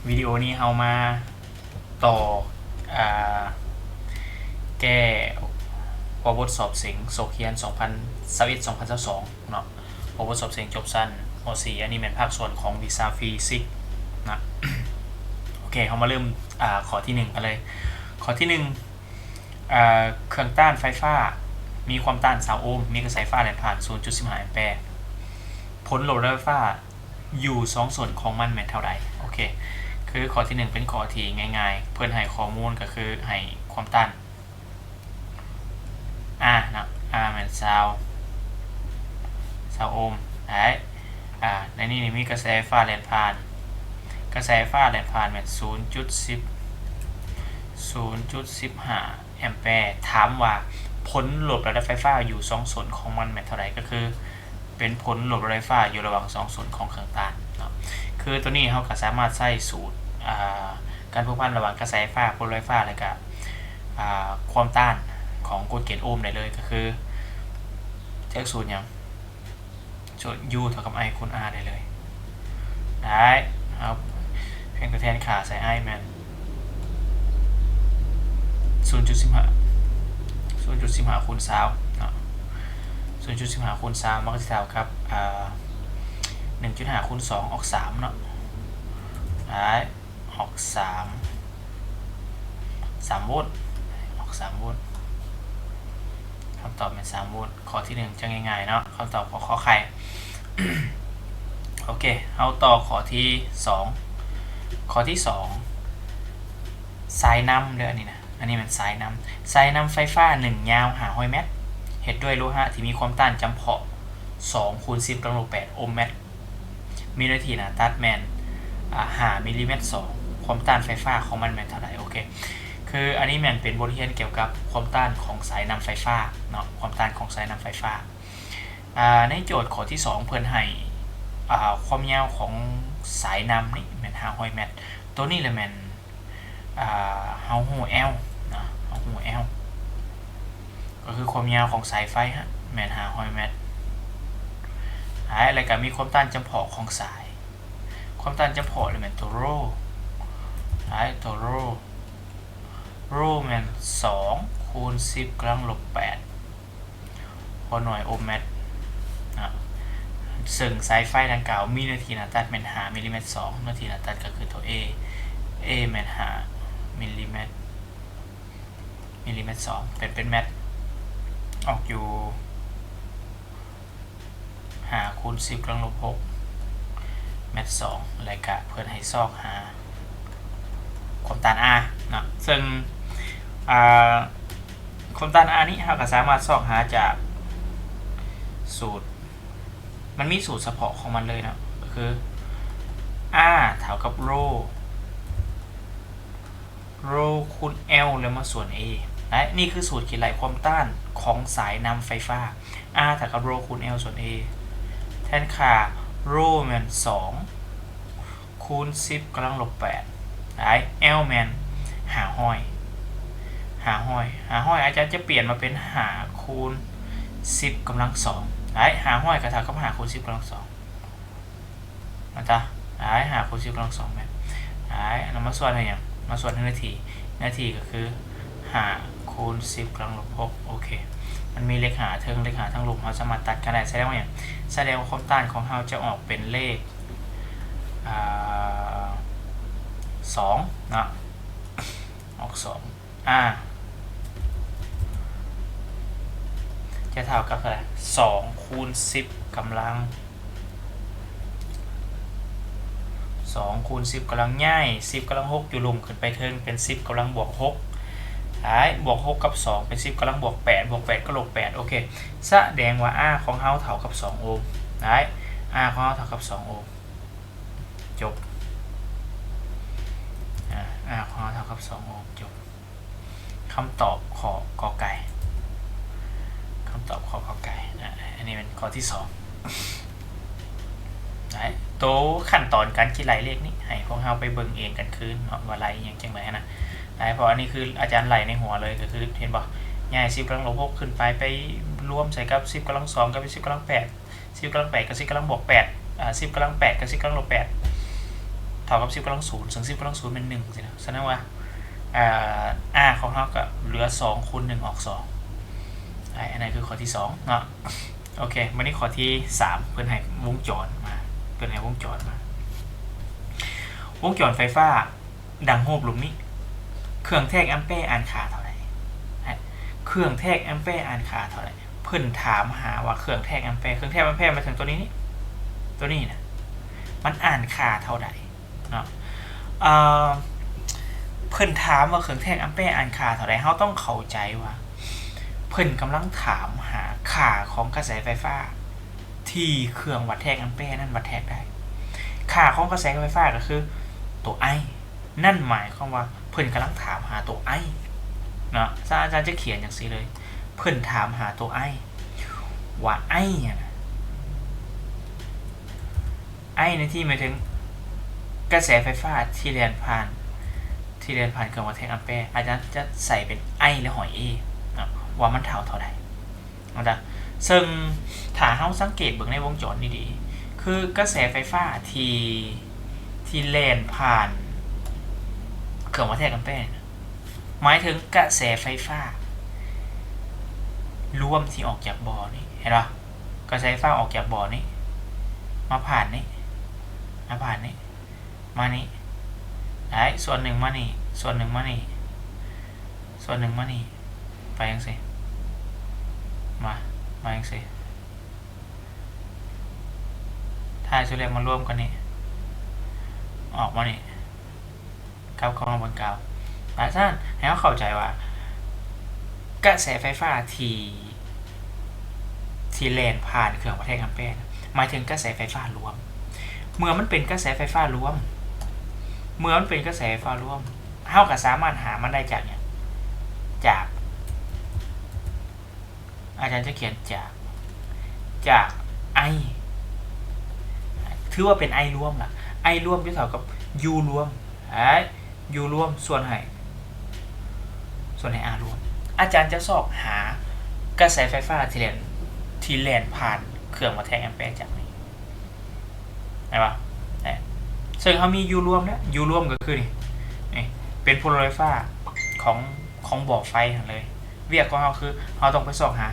ວິດີໂອນີ້ເຮົາມາຕໍ່ ອ່າ ແກ້ຫົວບົດສອບເສັງສົກຮຽນສອງພັນຊາວເອັດ ສອງພັນຊາວສອງເນາະ, ຫົວບົດສອບເສັງຈົບຊັ້ນ ມໍສີ່ ອັນນີ້ແມ່ນພາກສ່ວນຂອງວິຊາຟີຊິກນະ. ໂອເຄ ເຮົາມາເລີ່ມ ອ່າ ຂໍ້ທີໜຶ່ງກັນເລີຍ. ຂໍ້ທີໜຶ່ງ ເອີ ເຄື່ອງຕ້ານໄຟຟ້າມີຄວາມຕ້ານຊາວໂອມ, ມີກະແສໄຟຟ້າແລ່ນຜ່ານສູນຈຸດສິບຫ້າແອມແປ, ຜົນລົບໄຟຟ້າຢູ່ສອງສ່ວນຂອງມັນແມ່ນເທົ່າໃດ? ໂອເຄ ຄືຂໍ້ທີໜຶ່ງເປັນຂໍ້ທີ່ງ່າຍໆ, ເພິ່ນໃຫ້ຂໍ້ມູນກໍຄືໃຫ້ຄວາມຕ້ານ R ເນາະ, R ແມ່ນຊາວ ຊາວໂອມ ໄດ້. ອາ ໃນນີ້ນີ້ມີກະແສໄຟຟ້າແລ່ນຜ່ານ, ກະແສໄຟຟ້າແລ່ນຜ່ານແມ່ນສູນຈຸດສິບ ສູນຈຸດສິບຫ້າແອມແປ. ຖາມວ່າຜົນລົບລະດັບໄຟຟ້າຢູ່ສອງສ່ວນຂອງມັນແມ່ນເທົ່າໃດ? ກໍຄືເປັນຜົນລົບລະດັບໄຟຟ້າຢູ່ລະຫວ່າງສອງສ່ວນຂອງເຄື່ອງຕ້ານເນາະ. ຄືຕົວນີ້ເຮົາກໍສາມາດໃຊ້ສູດ ອາ ການພົວພັນລະຫວ່າງກະແສໄຟຟ້າ, ຜົນລົບໄຟຟ້າ ແລ້ວກະ ອາ ຄວາມຕ້ານຂອງກົດເກນໂອມໄດ້ເລີຍ, ກໍຄືຈາກສູດຫຍັງ? ສູດ U ເທົ່າກັບ I ຄູນ R ໄດ້ເລີຍ. ໄດ້ ເຮົາພຽງແຕ່ແທນຄ່າໃສ່ I ແມ່ນສູນຈຸດສິບຫ້າ ສູນຈຸດສິບຫ້າຄູນຊາວເນາະ, ສູນຈຸດສິບຫ້າຄູນຊາວ ມັນກໍຊິເທົ່າກັບ ອາ ໜຶ່ງຈຸດຫ້າຄູນສອງ ອອກສາມເນາະ. ໄດ້ ອອກສາມ ສາມໂວນ ອອກສາມໂວນ. ຄຳຕອບແມ່ນສາມໂວນ. ຂໍ້ທີໜຶ່ງຈະງ່າຍໆເນາະ, ຄຳຕອບຂອງຂໍໄຂ່. ໂອເຄ ເຮົາຕໍ່ຂໍ້ທີສອງ. ຂໍ້ທີສອງ ສາຍນຳເດີ ອັນນີ້ນະ, ອັນນີ້ແມ່ນສາຍນຳ. ສາຍນຳໄຟຟ້າໜຶ່ງຍາວຫ້າຮ້ອຍແມັດ, ເຮັດດ້ວຍໂລຫະທີ່ມີຄວາມຕ້ານຈຳເພາະສອງຄູນສິບກຳລັງລົບແປດໂອມແມັດ. ມີເນື້ອທີ່ໜ້າຕັດແມ່ນ ອາ ຫ້າມິລລີແມັດສອງ, ຄວາມຕ້ານໄຟຟ້າຂອງມັນແມ່ນເທົ່າໃດ? ໂອເຄ ຄືອັນນີ້ແມ່ນເປັນບົດຮຽນກ່ຽວກັບຄວາມຕ້ານຂອງສາຍນຳໄຟຟ້າເນາະ, ຄວາມຕ້ານຂອງສາຍນຳໄຟຟ້າ. ອາ ໃນໂຈດຂໍ້ທີສອງເພິ່ນໃຫ້ ອາ ຄວາມຍາວຂອງສາຍນຳນີ້ແມ່ນຫ້າຮ້ອຍແມັດ, ໂຕນີ້ລະແມ່ນ ອາ ເຮົາຮູ້ L ເນາະ, ເຮົາຮູ້ L ກໍຄືຄວາມຍາວຂອງສາຍໄຟຮະ ແມ່ນຫ້າຮ້ອຍແມັດ. ອາ ແລ້ວກໍມີຄວາມຕ້ານຈຳເພາະຂອງສາຍ, ຄວາມຕ້ານຈຳເພາະລະແມ່ນຕົວ rho ອາ ຕົວ rho, rho ແມ່ນສອງຄູນສິບກຳລັງລົບແປດ ຫົວໜ່ວຍໂອມແມັດນະ, ເຊິ່ງສາຍໄຟດັ່ງກ່າວມີເນື້ອທີ່ໜ້າຕັດແມ່ນຫ້າມິລລີແມັດສອງ, ເນື້ອທີ່ໜ້າຕັດກໍຄືຕົວ A, A ແມ່ນຫ້າມິລລີແມັດ, ມິລລີແມັດສອງ ເປັນ ເປັນແມັດ ອອກຢູ່ຫ້າຄູນສິບກຳລັງລົບຫົກແມັດສອງ, ແລ້ວກະເພິ່ນໃຫ້ຊອກຫາຄວາມຕ້ານ R ເນາະ, ເຊິ່ງ ອາ ຄວາມຕ້ານ R ນີ້ເຮົາກໍສາມາດຊອກຫາຈາກສູດ, ມັນມີສູດສະເພາະຂອງມັນເລີຍເນາະ, ກໍຄື R ເທົ່າກັບ rho, rho ຄູນ L ແລ້ວມາສ່ວນ A ໄດ້. ນີ້ຄືສູດຄິດໄລ່ຄວາມຕ້ານຂອງສາຍນຳໄຟຟ້າ, R ເທົ່າກັບ rho ຄູນ L ສ່ວນ A. ແທນຄ່າ rho ແມ່ນສອງ ຄູນສິບກຳລັງລົບແປດ ໄດ້ L ແມ່ນຫ້າຮ້ອຍ ຫ້າຮ້ອຍ ຫ້າຮ້ອຍ ອາຈານຈະປ່ຽນມາເປັນຫ້າຄູນສິບກຳລັງສອງ ໄດ້ ຫ້າຮ້ອຍກໍເທົ່າກັບຫ້າຄູນສິບກຳລັງສອງ ນະຈະ ໄດ້ ຫ້າຄູນສິບກຳລັງສອງແມ່ນ ໄດ້ ນຳມາສ່ວນໃຫ້ຫຍັງ? ມາສ່ວນໃຫ້ເນື້ອທີ່ ເນື້ອທີ່ກໍຄືຫ້າຄູນສິບກຳລັງລົບຫົກ ໂອເຄ ມັນມີເລກຫ້າເທິງ ເລກຫ້າທາງລຸ່ມ ເຮົາສາມາດຕັດກັນໄດ້ ສະແດງວ່າຫຍັງ? ສະແດງວ່າຄວາມຕ້ານຂອງເຮົາຈະອອກເປັນເລກ ອ່າ ສອງເນາະ ອອກສອງ R ຈະເທົ່າກັບເທົ່າໃດ? ສອງຄູນສິບກຳລັງ ສອງຄູນສິບກຳລັງ ຍ້າຍສິບກຳລັງຫົກຢູ່ລຸ່ມຂຶ້ນໄປເທິງ ເປັນສິບກຳລັງບວກຫົກ ໄດ້ ບວກຫົກກັບສອງເປັນສິບກຳລັງບວກແປດ ບວກແປດກໍລົບແປດ ໂອເຄ ສະແດງວ່າ R ຂອງເຮົາເທົ່າກັບສອງໂອມ ໄດ້ R ຂອງເຮົາເທົ່າກັບສອງໂອມ ຈົບ ອາ R ຂອງເຮົາເທົ່າກັບສອງໂອມ ຈົບ ຄຳຕອບຂໍ້ ກ ໄກ່ ຄຳຕອບຂໍ້ ກ ໄກ່ ອາ ອັນນີ້ແມ່ນຂໍ້ທີສອງ ໄດ້ ໂຕຂັ້ນຕອນການຄິດໄລ່ເລກນີ້ ໃຫ້ພວກເຮົາໄປເບິ່ງເອງກັນຄືນເນາະ ວ່າໄລ່ອີ່ຫຍັງຈັ່ງໃດຫັ້ນນະ ໄດ້ ເພາະອັນນີ້ຄືອາຈານໄລ່ໃນຫົວເລີຍ ກໍຄື ເຫັນບໍ່ ຍ້າຍສິບກຳລັງລົບຫົກຂຶ້ນໄປ ໄປລວມໃສ່ກັບສິບກຳລັງສອງ ກັບສິບກຳລັງແປດ ສິບກຳລັງແປດກັບສິບກຳລັງບວກແປດ ອາ ສິບກຳລັງແປດກັບສິບກຳລັງລົບແປດ ເທົ່າກັບສິບກຳລັງສູນ ເຊິ່ງສິບກຳລັງສູນແມ່ນໜຶ່ງຊີ້ນະ. ສະນັ້ນວ່າ ອາ R ຂອງເຮົາກໍເຫຼືອສອງຄູນໜຶ່ງອອກສອງ. ອາ ອັນນັ້ນຄືຂໍ້ທີສອງເນາະ. ໂອເຄ ບັດນີ້ຂໍ້ທີສາມ ເພິ່ນໃຫ້ວົງຈອນມາ ເພິ່ນໃຫ້ວົງຈອນມາ ວົງຈອນໄຟຟ້າ ດັ່ງຮູບລຸ່ມນີ້ ເຄື່ອງແທກແອມແປອ່ານຄ່າເທົ່າໃດ? ເຄື່ອງແທກແອມແປອ່ານຄ່າເທົ່າໃດ? ເພິ່ນຖາມຫາວ່າເຄື່ອງແທກແອມແປ ເຄື່ອງແທກແອມແປໝາຍເຖິງຕົວນີ້ນີ້ ຕົວນີ້ນະ ມັນອ່ານຄ່າເທົ່າໃດເນາະ. ເອີ ເພິ່ນຖາມວ່າເຄື່ອງແທກແອມແປອ່ານຄ່າເທົ່າໃດ? ເຮົາຕ້ອງເຂົ້າໃຈວ່າ ເພິ່ນກຳລັງຖາມຫາຄ່າຂອງກະແສໄຟຟ້າ ທີ່ເຄື່ອງວັດແທກແອມແປນັ້ນວັດແທກໄດ້. ຄ່າຂອງກະແສໄຟຟ້າກໍຄືຕົວ I ນັ້ນໝາຍຄວາມວ່າເພິ່ນກຳລັງຖາມຫາຕົວ I ເນາະ. ສະນັ້ນອາຈານຈະຂຽນຈັ່ງຊີ້ເລີຍ ເພິ່ນຖາມຫາຕົວ I ວ່າ I ຫັ້ນນະ I ໃນທີ່ໝາຍເຖິງກະແສໄຟຟ້າທີ່ແລ່ນຜ່ານ ທີ່ແລ່ນຜ່ານເຄື່ອງວັດແທກແອມແປ ອາຈານຈະໃສ່ເປັນ I ແລະຫອຍ A ເນາະ ວ່າມັນເທົ່າເທົ່າໃດ. ເນາະ ເຊິ່ງຖ້າເຮົາສັງເກດເບິ່ງໃນວົງຈອນດີໆ ຄືກະແສໄຟຟ້າທີ່ ທີ່ແລ່ນຜ່ານເຄື່ອງວັດແທກແອມແປ ໝາຍເຖິງກະແສໄຟຟ້າລວມທີ່ອອກຈາກບໍ່ນີ້ ເຫັນບໍ່? ກະແສໄຟຟ້າອອກຈາກບໍ່ນີ້ ມາຜ່ານນີ້ ມາຜ່ານນີ້ ມານີ້ ໄດ້ ສ່ວນໜຶ່ງມານີ້ ສ່ວນໜຶ່ງມານີ້ ສ່ວນໜຶ່ງມານີ້ ໄປຈັ່ງຊີ້ ມາ ມາຈັ່ງຊີ້ ທ້າຍສຸດແລ້ວມາລວມກັນນີ້ ອອກມານີ້ ກັບເຂົ້າມາບົນກາວ. ສະນັ້ນໃຫ້ເຮົາເຂົ້າໃຈວ່າ ກະແສໄຟຟ້າທີ່ ທີ່ແລ່ນຜ່ານເຄື່ອງວັດແທກແອມແປ ໝາຍເຖິງກະແສໄຟຟ້າລວມ. ເມື່ອມັນເປັນກະແສໄຟຟ້າລວມ ເມື່ອມັນເປັນກະແສໄຟຟ້າລວມ ເຮົາກໍສາມາດຫາມັນໄດ້ຈາກຫຍັງ? ຈາກ ອາຈານຈະຂຽນຈາກ ຈາກ I ຖືວ່າເປັນ I ລວມລະ I ລວມຈະເທົ່າກັບ U ລວມ U ລວມສ່ວນໃຫ້ ສ່ວນໃຫ້ R ລວມ. ອາຈານຈະຊອກຫາກະແສໄຟຟ້າທີ່ແລ່ນ ທີ່ແລ່ນຜ່ານເຄື່ອງວັດແທກແອມແປຈາກນີ້ ເຫັນບໍ່? ເອີ ເຊິ່ງເຮົາມີ U ລວມແລ້ວ U ລວມກໍຄືນີ້ ນີ້ເປັນໂພລາໄລຟ້າຂອງ ຂອງບໍ່ໄຟຫັ້ນເລີຍ. ວຽກຂອງເຮົາຄືເຮົາຕ້ອງໄປຊອກຫາ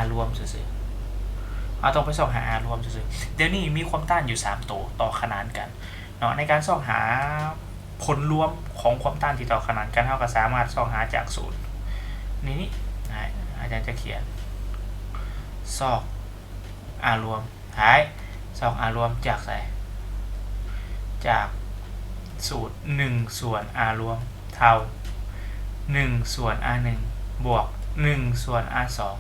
R ລວມຊື່ໆ ເຮົາຕ້ອງໄປຊອກຫາ R ລວມຊື່ໆ. ດຽວນີ້ມີຄວາມຕ້ານຢູ່ສາມໂຕຕໍ່ຂະໜານກັນເນາະ. ໃນການຊອກຫາຜົນລວມຂອງຄວາມຕ້ານທີ່ຕໍ່ຂະໜານກັນ ເຮົາກໍສາມາດຊອກຫາຈາກສູດນີ້ ນີ້ ອາຈານຈະຂຽນ ຊອກ R ລວມ ທ້າຍ ຊອກ R ລວມຈາກໃສ? ຈາກສູດ ໜຶ່ງສ່ວນ R ລວມ ເທົ່າ ໜຶ່ງສ່ວນ R ໜຶ່ງ ບວກ ໜຶ່ງສ່ວນ R ສອງ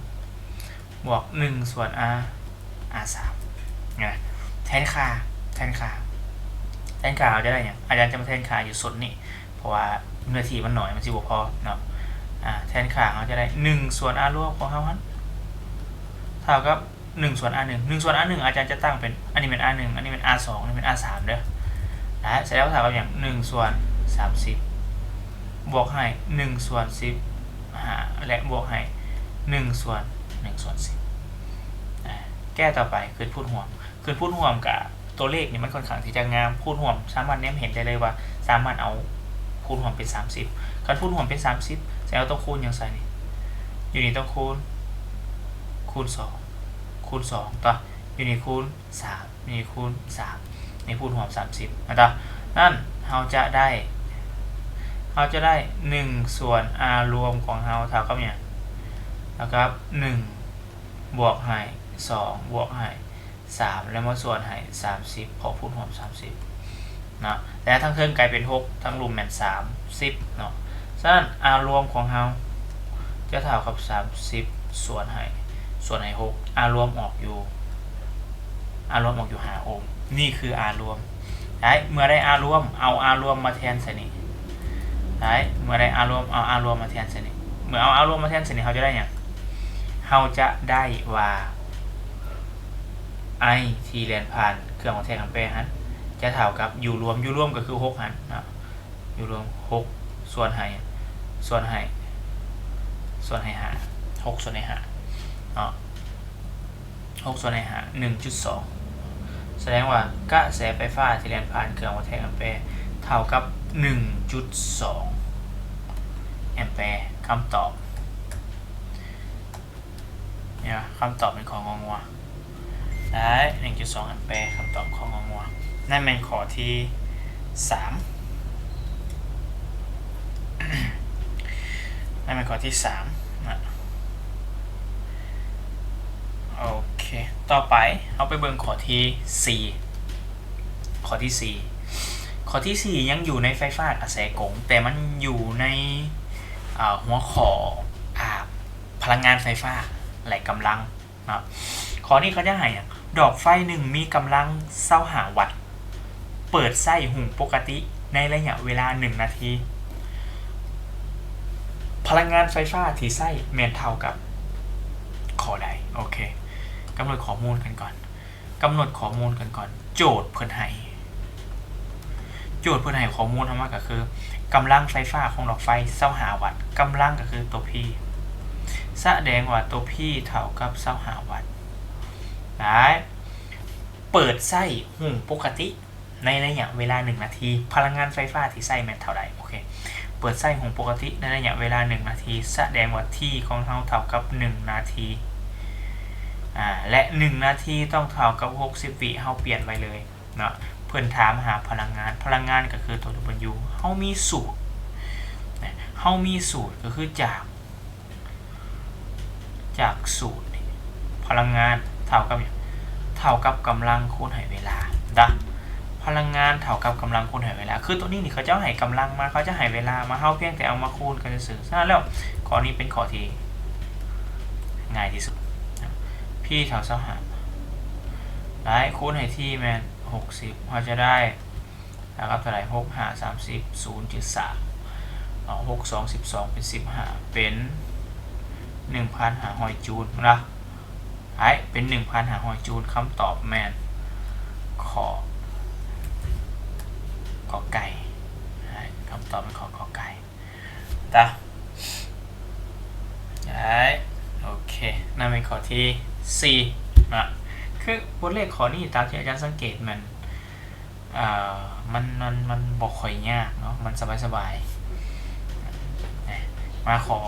ບວກ ໜຶ່ງສ່ວນ R R ສາມ ນະ. ແທນຄ່າ ແທນຄ່າ ແທນຄ່າເຮົາຈະໄດ້ຫຍັງ? ອາຈານຈະມາແທນຄ່າຢູ່ສູດນີ້ ເພາະວ່າເນື້ອທີ່ມັນໜ້ອຍ ມັນຊິບໍ່ພໍເນາະ. ອາ ແທນຄ່າເຮົາຈະໄດ້ ໜຶ່ງສ່ວນ R ລວມຂອງເຮົາຫັ້ນ ເທົ່າກັບ ໜຶ່ງສ່ວນ R ໜຶ່ງ ໜຶ່ງສ່ວນ R ໜຶ່ງ ອາຈານຈະຕັ້ງເປັນ ອັນນີ້ແມ່ນ R ໜຶ່ງ ອັນນີ້ແມ່ນ R ສອງ ອັນນີ້ແມ່ນ R ສາມ ເດີ. ແລ້ວເສັດແລ້ວເທົ່າກັບຫຍັງ? ໜຶ່ງສ່ວນສາມສິບ ບວກໃຫ້ ໜຶ່ງສ່ວນສິບຫ້າ ແລະ ບວກໃຫ້ ໜຶ່ງສ່ວນ ໜຶ່ງສ່ວນສິບ. ອາ ແກ້ຕໍ່ໄປ ຂຶ້ນຄູນຮ່ວມ ຂຶ້ນຄູນຮ່ວມກະ ຕົວເລກນີ້ມັນຂ້ອນຂ້າງທີ່ຈະງາມ ຄູນຮ່ວມສາມາດແນມເຫັນໄດ້ເລີຍວ່າ ສາມາດເອົາຄູນຮ່ວມເປັນສາມສິບ. ຄັນຄູນຮ່ວມເປັນສາມສິບ ແສດງວ່າຕ້ອງຄູນຫຍັງໃສ່ນີ້? ຢູ່ນີ້ຕ້ອງຄູນ ຄູນສອງ ຄູນສອງ ຕົວະ ຢູ່ນີ້ຄູນສາມ ນີ້ຄູນສາມ ນີ້ຄູນຮ່ວມສາມສິບ ແມ່ນຕາ. ນັ້ນເຮົາຈະໄດ້ ເຮົາຈະໄດ້ ໜຶ່ງສ່ວນ R ລວມຂອງເຮົາເທົ່າກັບຫຍັງ? ເທົ່າກັບ ໜຶ່ງ ບວກໃຫ້ ສອງ ບວກໃຫ້ ສາມ ແລ້ວມາສ່ວນໃຫ້ ສາມສິບ ເພາະຄູນຮ່ວມສາມສິບເນາະ. ແຕ່ທາງເທິງກາຍເປັນ ຫົກ ທາງລຸ່ມແມ່ນ ສາມສິບ ເນາະ. ສະນັ້ນ R ລວມຂອງເຮົາຈະເທົ່າກັບ ສາມສິບ ສ່ວນໃຫ້ ສ່ວນໃຫ້ ຫົກ R ລວມອອກຢູ່ R ລວມອອກຢູ່ ຫ້າໂອມ. ນີ້ຄື R ລວມ. ໄດ້ ເມື່ອໄດ້ R ລວມ ເອົາ R ລວມມາແທນໃສ່ນີ້. ໄດ້ ເມື່ອໄດ້ R ລວມ ເອົາ R ລວມມາແທນໃສ່ນີ້. ເມື່ອເອົາ R ລວມມາແທນໃສ່ນີ້ ເຮົາຈະໄດ້ຫຍັງ? ເຮົາຈະໄດ້ວ່າ I ທີ່ແລ່ນຜ່ານເຄື່ອງວັດແທກແອມແປຫັ້ນ ຈະເທົ່າກັບ U ລວມ U ລວມກໍຄື ຫົກ ຫັ້ນເນາະ. U ລວມ ຫົກ ສ່ວນໃຫ້ ສ່ວນໃຫ້ ສ່ວນໃຫ້ ຫ້າ ຫົກສ່ວນໃຫ້ ຫ້າ ເນາະ. ຫົກສ່ວນໃຫ້ ຫ້າ ໜຶ່ງຈຸດສອງ. ສ ສະແດງວ່າກະແສໄຟຟ້າທີ່ແລ່ນຜ່ານເຄື່ອງວັດແທກແອມແປເທົ່າກັບໜຶ່ງຈຸດສອງແອມແປ. ຄຳຕອບ ເນຍ ຄຳຕອບເປັນຂໍ້ງໍງົວ ໄດ້ ໜຶ່ງຈຸດສອງແອມແປ. ຄຳຕອບຂໍ້ງໍງົວ ນັ້ນແມ່ນຂໍ້ທີສາມ ນັ້ນແມ່ນຂໍ້ທີສາມນະ. ໂອເຄ ຕໍ່ໄປເຮົາໄປເບິ່ງຂໍ້ທີສີ່ ຂໍ້ທີສີ່ ຂໍ້ທີສີ່ຍັງຢູ່ໃນໄຟຟ້າກະແສກົງ ແຕ່ມັນຢູ່ໃນ ອາ ຫົວຂໍ້ ອາ ພະລັງງານໄຟຟ້າ ແລະ ກຳລັງເນາະ. ຂໍ້ນີ້ເຂົາຈະໃຫ້ຫຍັງ? ດອກໄຟໜຶ່ງມີກຳລັງຊາວຫ້າວັດ ເປີດໃຊ້ຫຸ້ງປົກກະຕິໃນໄລຍະເວລາໜຶ່ງນາທີ ພະລັງງານໄຟຟ້າທີ່ໃຊ້ແມ່ນເທົ່າກັບຂໍ້ໃດ? ໂອເຄ ກຳນົດຂໍ້ມູນກັນກ່ອນ ກຳນົດຂໍ້ມູນກັນກ່ອນ. ໂຈດເພິ່ນໃຫ້ ໂຈດເພິ່ນໃຫ້ຂໍ້ມູນເຮົາມາກໍຄື ກຳລັງໄຟຟ້າຂອງດອກໄຟຊາວຫ້າວັດ ກຳລັງກໍຄືຕົວ P ສະແດງວ່າຕົວ P ເທົ່າກັບຊາວຫ້າວັດ ໄດ້ ເປີດໃຊ້ຫຸ້ງປົກກະຕິໃນໄລຍະເວລາໜຶ່ງນາທີ ພະລັງງານໄຟຟ້າທີ່ໃຊ້ແມ່ນເທົ່າໃດ? ໂອເຄ ເປີດໃຊ້ຫຸ້ງປົກກະຕິໃນໄລຍະເວລາໜຶ່ງນາທີ ສະແດງວ່າ T ຂອງເຮົາເທົ່າກັບໜຶ່ງນາທີ ອາ ແລະ ໜຶ່ງນາທີຕ້ອງເທົ່າກັບຫົກສິບວິ ເຮົາປ່ຽນໄວ້ເລີຍເນາະ. ເພິ່ນຖາມຫາພະລັງງານ ພະລັງງານກໍຄືຕົວ W ເຮົາມີສູດ ເຮົາມີສູດກໍຄືຈາກ ຈາກສູດນີ້ ພະລັງງານເທົ່າກັບຫຍັງ? ເທົ່າກັບກຳລັງຄູນໃຫ້ເວລາ ດະ ພະລັງງານເທົ່າກັບກຳລັງຄູນໃຫ້ເວລາ. ຄືຕົວນີ້ນີ້ ເຂົາເຈົ້າໃຫ້ກຳລັງມາ ເຂົາຈະໃຫ້ເວລາມາ ເຮົາພຽງແຕ່ເອົາມາຄູນກັນຊື່ໆ. ສະນັ້ນແລ້ວ ຂໍ້ນີ້ເປັນຂໍ້ທີ່ງ່າຍທີ່ສຸດ P ເທົ່າຊາວຫ້າ ໄດ້ ຄູນໃຫ້ T ແມ່ນຫົກສິບ ເຮົາຈະໄດ້ ເທົ່າກັບເທົ່າໃດ? ຫົກຫ້າສາມສິບ ສູນຈຸດສາມ ເອົາ ຫົກສອງສິບສອງ ເປັນສິບຫ້າ ເປັນໜຶ່ງພັນຫ້າຮ້ອຍຈູນນະ ໄດ້ ເປັນໜຶ່ງພັນຫ້າຮ້ອຍຈູນ. ຄຳຕອບແມ່ນຂໍ້ ກໍໄກ່ ໄດ້ ຄຳຕອບແມ່ນຂໍ້ ກໍໄກ່ ຕາ ໄດ້ ໂອເຄ ນັ້ນແມ່ນຂໍ້ທີສີ່ນະ. ຄືບົດເລກຂໍ້ນີ້ ຕາມທີ່ອາຈານສັງເກດແມ່ນ ເອີ ມັນ ມັນ ມັນບໍ່ຄ່ອຍຍາກເນາະ ມັນສະບາຍໆ. ມາຂໍ້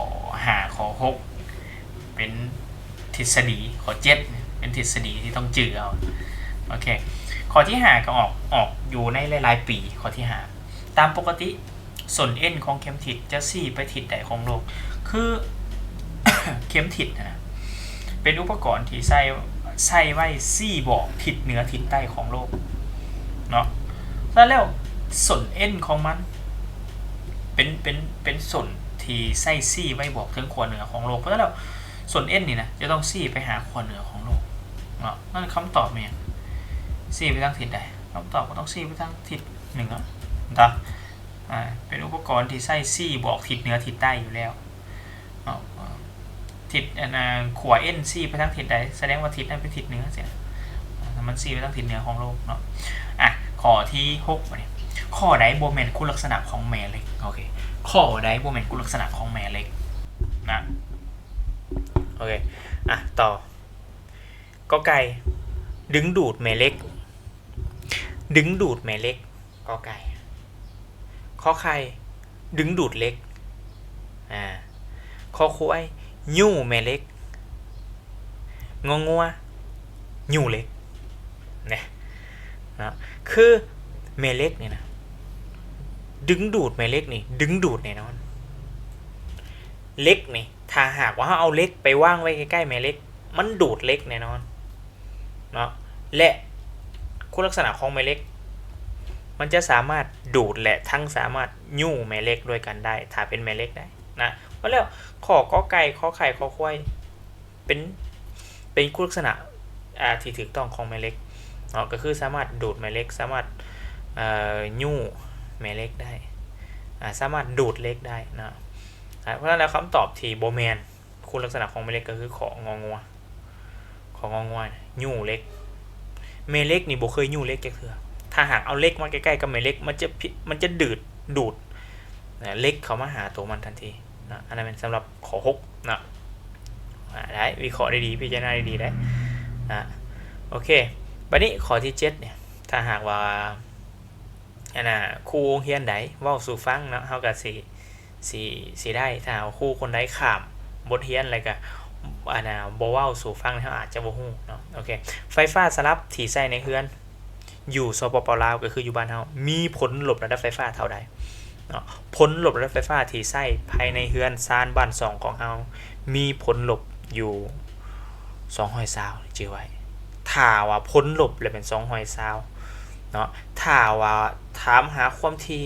ຫ້າ ຂໍ້ຫົກ ເປັນທິດສະດີ ຂໍ້ເຈັດ ເປັນທິດສະດີທີ່ຕ້ອງຈື່ເອົາ. ໂອເຄ ຂໍ້ທີຫ້າກໍອອກ ອອກຢູ່ໃນຫຼາຍໆປີ. ຂໍ້ທີຫ້າ ຕາມປົກກະຕິ ສົ້ນເອັນຂອງເຂັມທິດຈະຊີ້ໄປທິດໃດຂອງໂລກ? ຄື ເຂັມທິດນະ ເປັນອຸປະກອນທີ່ໃຊ້ ໃຊ້ໄວ້ຊີ້ບອກທິດເໜືອທິດໃຕ້ຂອງໂລກເນາະ. ສະນັ້ນແລ້ວ ສົ້ນເອັນຂອງມັນ ເປັນ ເປັນ ເປັນສົ້ນທີ່ໃຊ້ຊີ້ໄວ້ບອກເຖິງຂົ້ວເໜືອຂອງໂລກ. ເພາະສະນັ້ນແລ້ວ ສົ້ນເອັນນີ້ນະ ຈະຕ້ອງຊີ້ໄປຫາຂົ້ວເໜືອຂອງໂລກເນາະ. ນັ້ນຄຳຕອບແມ່ນ ຊີ້ໄປທາງທິດໃດ? ຄຳຕອບກໍຕ້ອງຊີ້ໄປທາງທິດເໜືອເນາະ. ອາ ເປັນອຸປະກອນທີ່ໃຊ້ຊີ້ບອກທິດເໜືອທິດໃຕ້ຢູ່ແລ້ວເນາະ. ທິດ ອັນ ອາ ຂົວເອັນຊີ້ໄປທາງທິດໃດ ສະແດງວ່າທິດນັ້ນເປັນທິດເໜືອຊີ້ນະ. ອາ ມັນຊີ້ໄປທາງທິດເໜືອຂອງໂລກເນາະ. ອາ ຂໍ້ທີຫົກ ບາດນີ້ ຂໍ້ໃດບໍ່ແມ່ນຄຸນລັກສະນະຂອງແມ່ເຫຼັກ? ໂອເຄ ຂໍ້ໃດບໍ່ແມ່ນຄຸນລັກສະນະຂອງແມ່ເຫຼັກນະ? ໂອເຄ ອາ ຕໍ່. ກໍໄກ່ ດຶງດູດແມ່ເຫຼັກ ດຶງດູດແມ່ເຫຼັກ. ກໍໄກ່ ຂໍໄຂ່ ດຶງດູດເຫຼັກ. ອາ ຄໍຄວາຍ ຍູ້ແມ່ເຫຼັກ. ງໍງົວ ຍູ້ເຫຼັກ ນະ ເນາະ. ຄືແມ່ເຫຼັກນີ້ນະ ດຶງດູດແມ່ເຫຼັກນີ້ ດຶງດູດແນ່ນອນ. ເຫຼັກນີ້ ຖ້າຫາກວ່າເຮົາເອົາເຫຼັກໄປວາງໄວ້ໃກ້ໆແມ່ເຫຼັກ ມັນດູດເຫຼັກແນ່ນອນເນາະ. ແລະ ຄຸນລັກສະນະຂອງແມ່ເຫຼັກ ມັນຈະສາມາດດູດ ແລະ ທັງສາມາດຍູ້ແມ່ເຫຼັກດ້ວຍກັນໄດ້ ຖ້າເປັນແມ່ເຫຼັກໄດ້ນະ. ເພາະແລ້ວ ຂໍ້ ກໍໄກ່ ຂໍໄຂ່ ຄໍຄວາຍ ເປັນ ເປັນຄຸນລັກສະນະ ອາ ທີ່ຖືກຕ້ອງຂອງແມ່ເຫຼັກເນາະ ກໍຄືສາມາດດູດແມ່ເຫຼັກ ສາມາດ ເອີ ຍູ້ແມ່ເຫຼັກໄດ້ ອາ ສາມາດດູດເຫຼັກໄດ້ເນາະ. ອາ ເພາະສະນັ້ນແລ້ວ ຄຳຕອບທີ່ບໍ່ແມ່ນ ຄຸນລັກສະນະຂອງແມ່ເຫຼັກກໍຄື ຂໍ ງໍງົວ ຂໍ ງໍງົວ ຍູ້ເຫຼັກ. ແມ່ເຫຼັກນີ້ບໍ່ເຄີຍຍູ້ເຫຼັກຈັກເທື່ອ. ຖ້າຫາກເອົາເຫຼັກມາໃກ້ໆກັບແມ່ເຫຼັກ ມັນຈະ ມັນຈະດືດ ດູດ ເຫຼັກເຂົ້າມາຫາໂຕມັນທັນທີນະ. ອັນນັ້ນແມ່ນສຳລັບຂໍ້ຫົກນະ. ອາ ໄດ້ ວິເຄາະໄດ້ດີ ພິຈາລະນາໄດ້ດີໄດ໋ນະ. ໂອເຄ ບັດນີ້ຂໍ້ທີເຈັດນີ້ ຖ້າຫາກວ່າ ອັນນ່າ ຄູໂຮງຮຽນໃດເວົ້າສູ່ຟັງເນາະ ເຮົາກໍຊິ ຊິ ຊິໄດ້. ຖ້າຫາກວ່າຄູຄົນໃດຂ້າມບົດຮຽນ ແລ້ວກໍ ອັນນ່າ ບໍ່ເວົ້າສູ່ຟັງ ເຮົາອາດຈະບໍ່ຮູ້ເນາະ. ໂອເຄ ໄຟຟ້າສະຫຼັບທີ່ໃຊ້ໃນເຮືອນຢູ່ ສປປ ລາວ ກໍຄືຢູ່ບ້ານເຮົາ ມີຜົນລົບລະດັບໄຟຟ້າເທົ່າໃດເນາະ? ຜົນລົບລະດັບໄຟຟ້າທີ່ໃຊ້ພາຍໃນເຮືອນຊານບ້ານຊ່ອງຂອງເຮົາ ມີຜົນລົບຢູ່ ສອງຮ້ອຍຊາວ ຈື່ໄວ້. ຖ້າວ່າຜົນລົບລະແມ່ນ ສອງຮ້ອຍຊາວ ເນາະ. ຖ້າວ່າຖາມຫາຄວາມຖີ່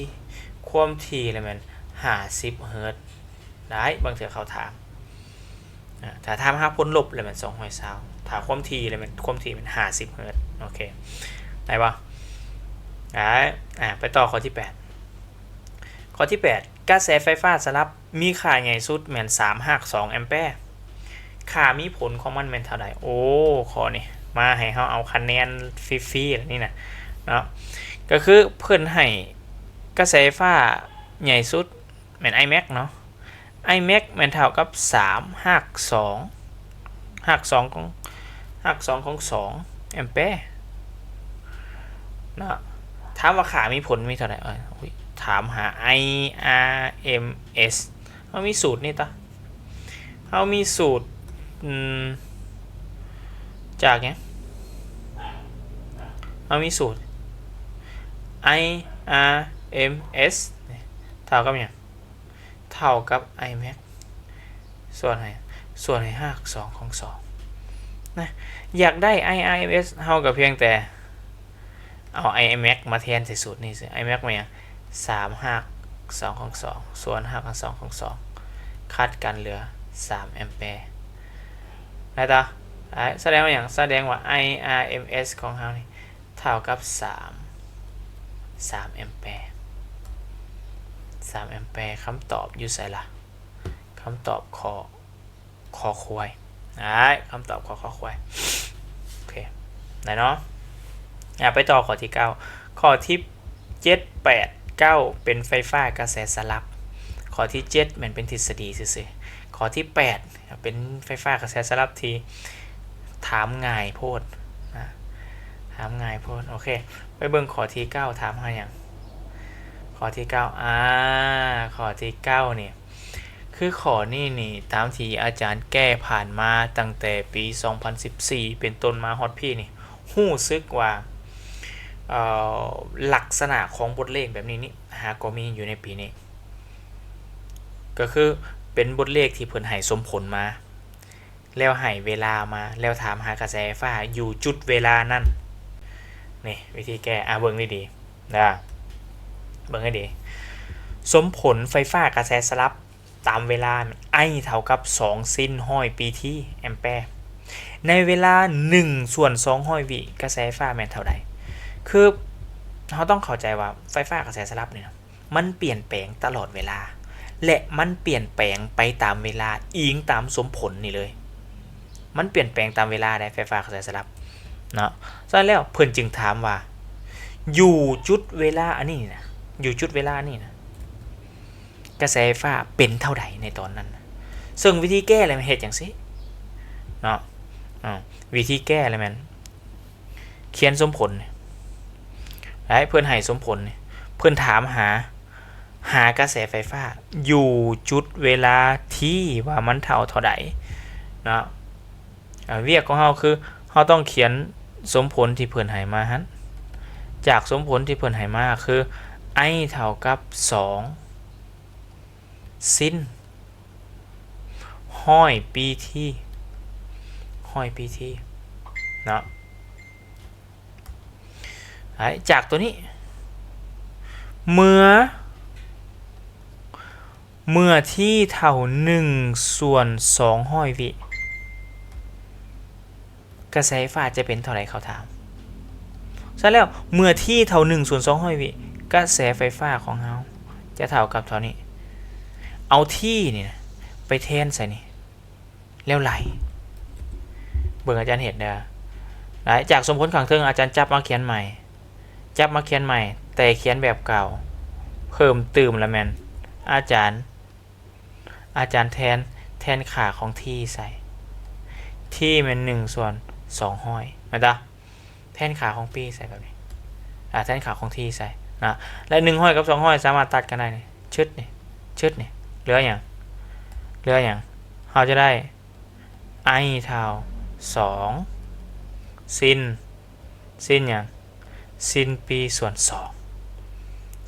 ຄວາມຖີ່ລະແມ່ນ ຫ້າສິບເຮີດ. ໄດ້ ບາງເທື່ອເຂົາຖາມ ອາ ຖ້າຖາມຫາຜົນລົບລະແມ່ນ ສອງຮ້ອຍຊາວ ຖ້າຄວາມຖີ່ລະແມ່ນ ຄວາມຖີ່ແມ່ນ ຫ້າສິບເຮີດ. ໂອເຄ ໄດ້ບໍ່? ໄດ້. ອາ ໄປຕໍ່ຂໍ້ທີແປດ. ຂໍ້ທີແປດ ກະແສໄຟຟ້າສະຫຼັບມີຄ່າໃຫຍ່ສຸດແມ່ນ ສາມຮາກສອງແອມແປ. ຄ່າມີຜົນຂອງມັນແມ່ນເທົ່າໃດ? ໂອ້ ຂໍ້ນີ້ມາໃຫ້ເຮົາເອົາຄະແນນຟຣີໆ ແລ້ວນີ້ນະເນາະ. ກໍຄືເພິ່ນໃຫ້ກະແສໄຟຟ້າໃຫຍ່ສຸດແມ່ນ I max ເນາະ. I max ແມ່ນເທົ່າກັບ ສາມຮາກສອງ ຮາກສອງຂອງ ຮາກສອງຂອງສອງແອມແປເນາະ. ຖາມວ່າຄ່າມີຜົນມີເທົ່າໃດ? ເອີຍ ຖາມຫາ I R M S ເຮົາມີສູດນີ້ຕະ ເຮົາມີສູດ ອືມ ຈາກຫຍັງ? ເຮົາມີສູດ I R M S ເທົ່າກັບຫຍັງ? ເທົ່າກັບ I max ສ່ວນໃຫ້ ສ່ວນໃຫ້ຮາກສອງຂອງສອງນະ. ຢາກໄດ້ I R M S ເຮົາກໍພຽງແຕ່ເອົາ I max ມາແທນໃສ່ສູດນີ້ຊື່. I max ແມ່ນຫຍັງ? ສາມຮາກສອງຂອງສອງ ສ່ວນຮາກສອງຂອງສອງ ຂັດກັນເຫຼືອ ສາມແອມແປ. ໄດ້ຕາ? ສະແດງວ່າຫຍັງ? ສະແດງວ່າ I R M S ຂອງເຮົານີ້ ເທົ່າກັບ ສາມ ສາມແອມແປ ສາມແອມແປ. ຄຳຕອບຢູ່ໃສລະ? ຄຳຕອບ ຂໍ້ ຄໍຄວາຍ. ໄດ້ ຄຳຕອບ ຂໍ້ ຄໍຄວາຍ. ໂອເຄ ໄດ້ເນາະ. ອາ ໄປຕໍ່ຂໍ້ທີເກົ້າ. ຂໍ້ທີເຈັດ ແປດ ເກົ້າ ເປັນໄຟຟ້າກະແສສະຫຼັບ. ຂໍ້ທີເຈັດແມ່ນເປັນທິດສະດີຊື່ໆ. ຂໍ້ທີແປດ ເປັນໄຟຟ້າກະແສສະຫຼັບທີ່ຖາມງ່າຍໂພດນະ ຖາມງ່າຍໂພດ. ໂອເຄ ໄປເບິ່ງຂໍ້ທີເກົ້າ ຖາມຫາຫຍັງ? ຂໍ້ທີເກົ້າ ອາ ຂໍ້ທີເກົ້ານີ້ ຄືຂໍ້ນີ້ນີ້ ຕາມທີ່ອາຈານແກ້ຜ່ານມາຕັ້ງແຕ່ປີສອງພັນສິບສີ່ເປັນຕົ້ນມາຮອດພີ້ນີ້ ຮູ້ສຶກວ່າ ເອີ ລັກສະນະຂອງບົດເລກແບບນີ້ນີ້ ຫາກໍມີຢູ່ໃນປີນີ້. ກໍຄືເປັນບົດເລກທີ່ເພິ່ນໃຫ້ສົມຜົນມາ ແລ້ວໃຫ້ເວລາມາ ແລ້ວຖາມຫາກະແສໄຟຟ້າຢູ່ຈຸດເວລານັ້ນ. ນີ້ວິທີແກ້ ອາ ເບິ່ງດີໆ ເບິ່ງໃຫ້ດີ. ສົມຜົນໄຟຟ້າກະແສສະຫຼັບຕາມເວລາ I ເທົ່າກັບສອງຊິນຮ້ອຍປີທີ ແອມແປ. ໃນເວລາໜຶ່ງສ່ວນສອງຮ້ອຍວິ ກະແສໄຟຟ້າແມ່ນເທົ່າໃດ? ຄືເຮົາຕ້ອງເຂົ້າໃຈວ່າໄຟຟ້າກະແສສະຫຼັບນີ້ນະ ມັນປ່ຽນແປງຕະຫຼອດເວລາ ແລະ ມັນປ່ຽນແປງໄປຕາມເວລາ ອີງຕາມສົມຜົນນີ້ເລີຍ. ມັນປ່ຽນແປງຕາມເວລາໄດ໋ ໄຟຟ້າກະແສສະຫຼັບເນາະ. ສະນັ້ນແລ້ວເພິ່ນຈຶ່ງຖາມວ່າ ຢູ່ຈຸດເວລາອັນນີ້ນະ ຢູ່ຈຸດເວລານີ້ນະ ກະແສໄຟຟ້າເປັນເທົ່າໃດໃນຕອນນັ້ນນະ? ເຊິ່ງວິທີແກ້ລະແມ່ນເຮັດຈັ່ງຊີ້ເນາະ. ອາ ວິທີແກ້ລະແມ່ນ ຂຽນສົມຜົນນີ້ ໃຫ້ເພິ່ນໃຫ້ສົມຜົນນີ້ ເພິ່ນຖາມຫາ ຫາກະແສໄຟຟ້າຢູ່ຈຸດເວລາທີ ວ່າມັນເທົ່າເທົ່າໃດເນາະ. ອາ ວຽກຂອງເຮົາຄື ເຮົາຕ້ອງຂຽນສົມຜົນທີ່ເພິ່ນໃຫ້ມາຫັ້ນ ຈາກສົມຜົນທີ່ເພິ່ນໃຫ້ມາຄື I ເທົ່າກັບສອງຊິນຮ້ອຍປີທີ ຮ້ອຍປີທີເນາະ. ຈາກໂຕນີ້ ເມື່ອ ເມື່ອທີເທົ່າໜຶ່ງສ່ວນສອງຮ້ອຍວິ ກະແສໄຟຟ້າຈະເປັນເທົ່າໃດ ເຂົາຖາມ. ສະນັ້ນແລ້ວ ເມື່ອທີເທົ່າໜຶ່ງສ່ວນສອງຮ້ອຍວິ ກະແສໄຟຟ້າຂອງເຮົາຈະເທົ່າກັບເທົ່ານີ້. ເອົາທີນີ້ນະໄປແທນໃສ່ນີ້ ແລ້ວໄລ່ ເບິ່ງອາຈານເຮັດເດີ. ໄລ່ຈາກສົມຜົນຂ້າງເທິງ ອາຈານຈັບມາຂຽນໃໝ່ ຈັບມາຂຽນໃໝ່ ແຕ່ຂຽນແບບເກົ່າ ເພີ່ມຕື່ມລະແມ່ນ ອາຈານ ອາຈານແທນ ແທນຄ່າຂອງທີໃສ່ ທີແມ່ນໜຶ່ງສ່ວນສອງຮ້ອຍ ແມ່ນຕາ? ແທ ແທນຄ່າຂອງ P ໃສ່ແບບນີ້ ອາ ແທນຄ່າຂອງ T ໃສ່ນະ ແລະ ໜຶ່ງຮ້ອຍກັບສອງຮ້ອຍສາມາດຕັດກັນໄດ້ນີ້ ຊຶດນີ້ ຊຶດນີ້ ເຫຼືອຫຍັງ? ເຫຼືອຫຍັງ? ເຮົາຈະໄດ້ I ເທົ່າສອງ ຊິນ ຊິນຫຍັງ? ຊິນ P ສ່ວນສອງ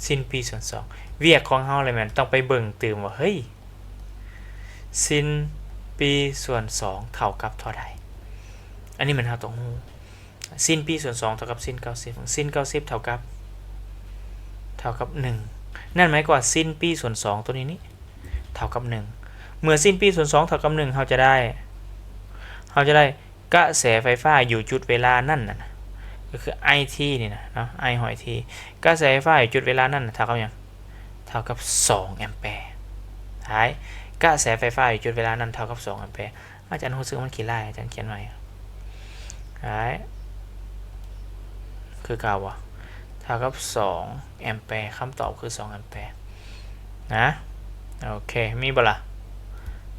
ຊິນ P ສ່ວນສອງ ວຽກຂອງເຮົາເລີຍແມ່ນຕ້ອງໄປເບິ່ງຕື່ມວ່າ ເຮີ້ຍ ຊິນ P ສ່ວນສອງເທົ່າກັບເທົ່າໃດ? ອັນນີ້ແມ່ນເຮົາຕ້ອງຮູ້ ຊິນ P ສ່ວນສອງເທົ່າກັບຊິນເກົ້າສິບ ຊິນເກົ້າສິບເທົ່າກັບ ເທົ່າກັບໜຶ່ງ ນັ້ນໝາຍຄວາມວ່າຊິນ P ສ່ວນສອງຕົວນີ້ນີ້ເທົ່າກັບໜຶ່ງ ເມື່ອຊິນ P ສ່ວນສອງເທົ່າກັບໜຶ່ງ ເຮົາຈະໄດ້ ເຮົາຈະໄດ້ ກະແສໄຟຟ້າຢູ່ຈຸດເວລານັ້ນນະ ກໍຄື I T ນີ້ນະເນາະ I ຮ້ອຍ T ກະແສໄຟຟ້າຢູ່ຈຸດເວລານັ້ນນະເທົ່າກັບຫຍັງ? ເທົ່າກັບສອງແອມແປ. ທ້າຍ ກະແສໄຟຟ້າຢູ່ຈຸດເວລານັ້ນເທົ່າກັບສອງແອມແປ. ອາຈານຮູ້ສຶກວ່າມັນຂີ້ລ້າຍ ອາຈານຂຽນໃໝ່. ທ້າຍ ຄືເກົ່າບໍ່? ເທົ່າກັບສອງແອມແປ. ຄຳຕອບຄືສອງແອມແປນະ. ໂອເຄ ມີບໍ່ລະ?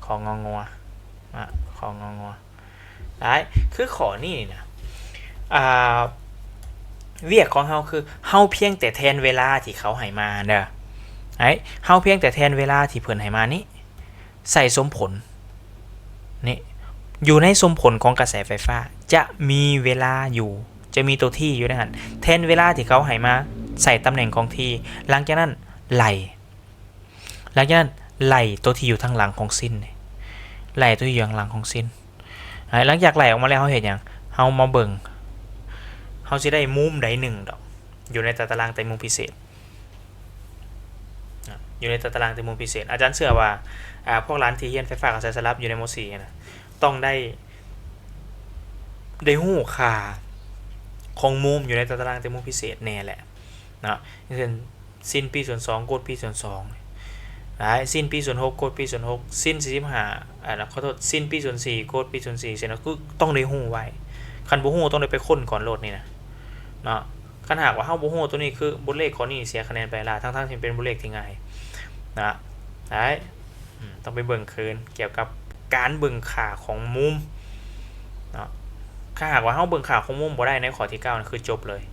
ຂໍງໍງົວ ອະ ຂໍງໍງົວ. ໄດ້ ຄືຂໍ້ນີ້ນີ້ນະ ອ່າ ວຽກຂອງເຮົາຄື ເຮົາພຽງແຕ່ແທນເວລາທີ່ເຂົາໃຫ້ມາເດີ ໄດ້ ເຮົາພຽງແຕ່ແທນເວລາທີ່ເພິ່ນໃຫ້ມານີ້ ໃສ່ສົມຜົນນີ້ ຢູ່ໃນສົມຜົນຂອງກະແສໄຟຟ້າ ຈະມີເວລາຢູ່ ຈະມີຕົວ T ຢູ່ໃນຫັ້ນ ແທນເວລາທີ່ເຂົາໃຫ້ມາ ໃສ່ຕຳແໜ່ງຂອງ T ຫຼັງຈາກນັ້ນໄລ່ ຫຼັງຈາກນັ້ນໄລ່ຕົວທີ່ຢູ່ທາງຫຼັງຂອງຊິນນີ້ ໄລ່ຕົວທີ່ຢູ່ທາງຫຼັງຂອງຊິນ. ຫຼັງຈາກໄລ່ອອກມາແລ້ວ ເຮົາເຮັດຫຍັງ? ເຮົາມາເບິ່ງ ເຮົາຊິໄດ້ມຸມໃດໜຶ່ງດອກ ຢູ່ໃນຕາຕະລາງແຕ່ງມຸມພິເສດ ຢູ່ໃນຕາຕະລາງແຕ່ງມຸມພິເສດ. ອາຈານເຊື່ອວ່າ ອາ ພວກຫຼານທີ່ຮຽນໄຟຟ້າກັບສາຍສະຫຼັບຢູ່ໃນ ມ.ສີ່ ນະ ຕ້ອງໄດ້ ໄດ້ຮູ້ຄ່າຂອງມຸມຢູ່ໃນຕາຕະລາງແຕ່ງມຸມພິເສດແນ່ແຫຼະເນາະ. ຢ່າງເຊັ່ນ ຊິນ P ສ່ວນສອງ ໂກດ P ສ່ວນສອງ ໄດ້ ຊິນ P ສ່ວນຫົກ ໂກດ P ສ່ວນຫົກ ຊິນສີ່ສິບຫ້າ ອາ ຂໍໂທດ ຊິນ P ສ່ວນສີ່ ໂກດ P ສ່ວນສີ່ ຊີ້ນະ ຄືຕ້ອງໄດ້ຮູ້ໄວ້. ຄັນບໍ່ຮູ້ຕ້ອງໄດ້ໄປຄົ້ນກ່ອນໂລດນີ້ນະເນາະ. ຄັນຫາກວ່າເຮົາບໍ່ຮູ້ຕົວນີ້ ຄືບົດເລກຂໍ້ນີ້ເສຍຄະແນນໄປລະ ທັງໆທີ່ເປັນບົດເລກທີ່ງ່າຍນະ. ໄດ້ ອືມ ຕ້ອງໄປເບິ່ງຄືນກ່ຽວກັບການເບິ່ງຄ່າຂອງມຸມເນາະ. ຖ້າຫາກວ່າເຮົາເບິ່ງຄ່າຂອງມຸມບໍ່ໄດ້ໃນຂໍ້ທີເກົ້າ ນັ້ນຄືຈົບເລີຍ.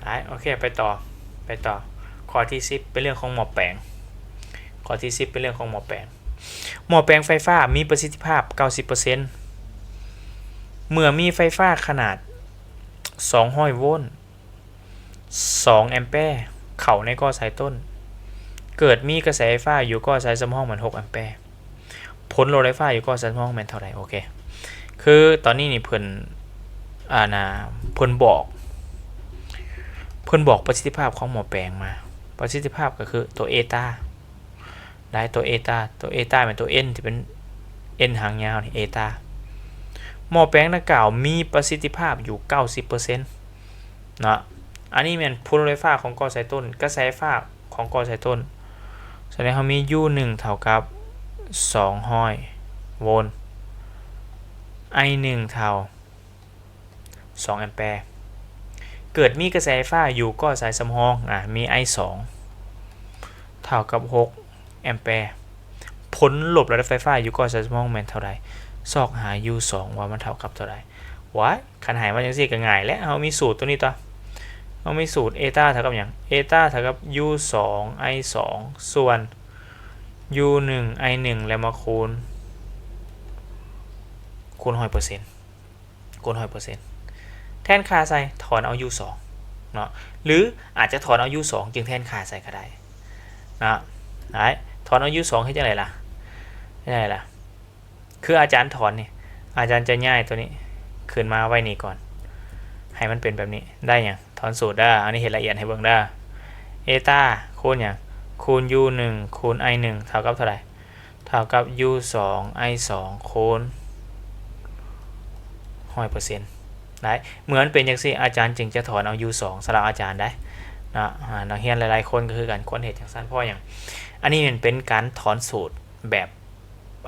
ໄດ້ ໂອເຄ ໄປຕໍ່ ໄປຕໍ່. ຂໍ້ທີສິບ ເປັນເລື່ອງຂອງໝໍ້ແປງ. ຂໍ້ທີສິບ ເປັນເລື່ອງຂອງໝໍ້ແປງ. ໝໍ້ແປງໄຟຟ້າມີປະສິດທິພາບເກົ້າສິບເປີເຊັນ ເມື່ອມີໄຟຟ້າຂະໜາດສອງຮ້ອຍໂວນ ສອງແອມແປເຂົ້າໃນກໍສາຍຕົ້ນ ເກີດມີກະແສໄຟຟ້າຢູ່ກໍສາຍສຳຮອງແມ່ນຫົກແອມແປ. ຜົນໂຫຼດໄຟຟ້າຢູ່ກໍສາຍສຳຮອງແມ່ນເທົ່າໃດ? ໂອເຄ ຄືຕອນນີ້ນີ້ເພິ່ນ ອັນນ່າ ເພິ່ນບອກ ເພິ່ນບອກປະສິດທິພາບຂອງໝໍ້ແປງມາ. ປະສິດທິພາບກໍຄືຕົວເອຕາ ໄດ້ ຕົວເອຕາ ຕົວເອຕາແມ່ນຕົວ N ທີ່ເປັນ N ຫາງຍາວນີ້ ເອຕາ. ໝໍ້ແປງດັ່ງກ່າວມີປະສິດທິພາບຢູ່ເກົ້າສິບເປີເຊັນເນາະ. ອັນນີ້ແມ່ນຜົນໂຫຼດໄຟຟ້າຂອງກໍສາຍຕົ້ນ ກະແສໄຟຟ້າຂອງກໍສາຍຕົ້ນ. ສະນັ້ນເຮົາມີ U ໜຶ່ງເທົ່າກັບສອງຮ້ອຍໂວນ I ໜຶ່ງເທົ່າ ສອງແອມແປ. ເກີດມີກະແສໄຟຟ້າຢູ່ກໍສາຍສຳຮອງ ອາ ມີ I ສອງເທົ່າກັບຫົກແອມແປ. ຜົນລົບລະດັບໄຟຟ້າຢູ່ກໍສາຍສຳຮອງແມ່ນເທົ່າໃດ? ຊອກຫາ U ສອງ ວ່າມັນເທົ່າກັບເທົ່າໃດ. ວ້າຍ ຄັນໃຫ້ມາຈັ່ງຊີ້ກໍງ່າຍແຫຼະ ເຮົາມີສູດຕົວນີ້ຕົວະ. ເຮົາມີສູດເອຕາເທົ່າກັບຫຍັງ? ເອຕາເທົ່າກັບ U ສອງ I ສອງ ສ່ວນ U ໜຶ່ງ I ໜຶ່ງ ແລ້ວມາຄູນ ຄູນຮ້ອຍເປີເຊັນ ຄູນຮ້ອຍເປີເຊັນ ແທນຄ່າໃສ່ ຖອນເອົາ U ສອງເນາະ ຫຼືອາດຈະຖອນເອົາ U ສອງ ຈຶ່ງແທນຄ່າໃສ່ກໍໄດ້ເນາະ. ໄດ້ ຖອນເອົາ U ສອງ ເຮັດຈັ່ງໃດລະ? ເຮັດຈັ່ງໃດລະ? ຄືອາຈານຖອນນີ້ ອາຈານຈະຍ້າຍຕົວນີ້ຂຶ້ນມາໄວ້ນີ້ກ່ອນ ໃຫ້ມັນເປັນແບບນີ້ ໄດ້ຫຍັງ? ຖອນສູດເດີ ອັນນີ້ເຮັດລະອຽດໃຫ້ເບິ່ງເດີ. ເອຕາຄູນຫຍັງ? ຄູນ U ໜຶ່ງ ຄູນ I ໜຶ່ງ ເທົ່າກັບເທົ່າໃດ? ເທົ່າກັບ U ສອງ I ສອງ ຄູນຮ້ອຍເປີເຊັນ. ໄດ້ ເມື່ອມັນເປັນຈັ່ງຊີ້ ອາຈານຈຶ່ງຈະຖອນເອົາ U ສອງ ສຳລັບອາຈານໄດ້ເນາະ. ອາ ນັກຮຽນຫຼາຍໆຄົນກໍຄືກັນ ຄວນເຮັດຈັ່ງຊັ້ນ. ເພາະຫຍັງ? ອັນນີ້ມັນເປັນການຖອນສູດແບບ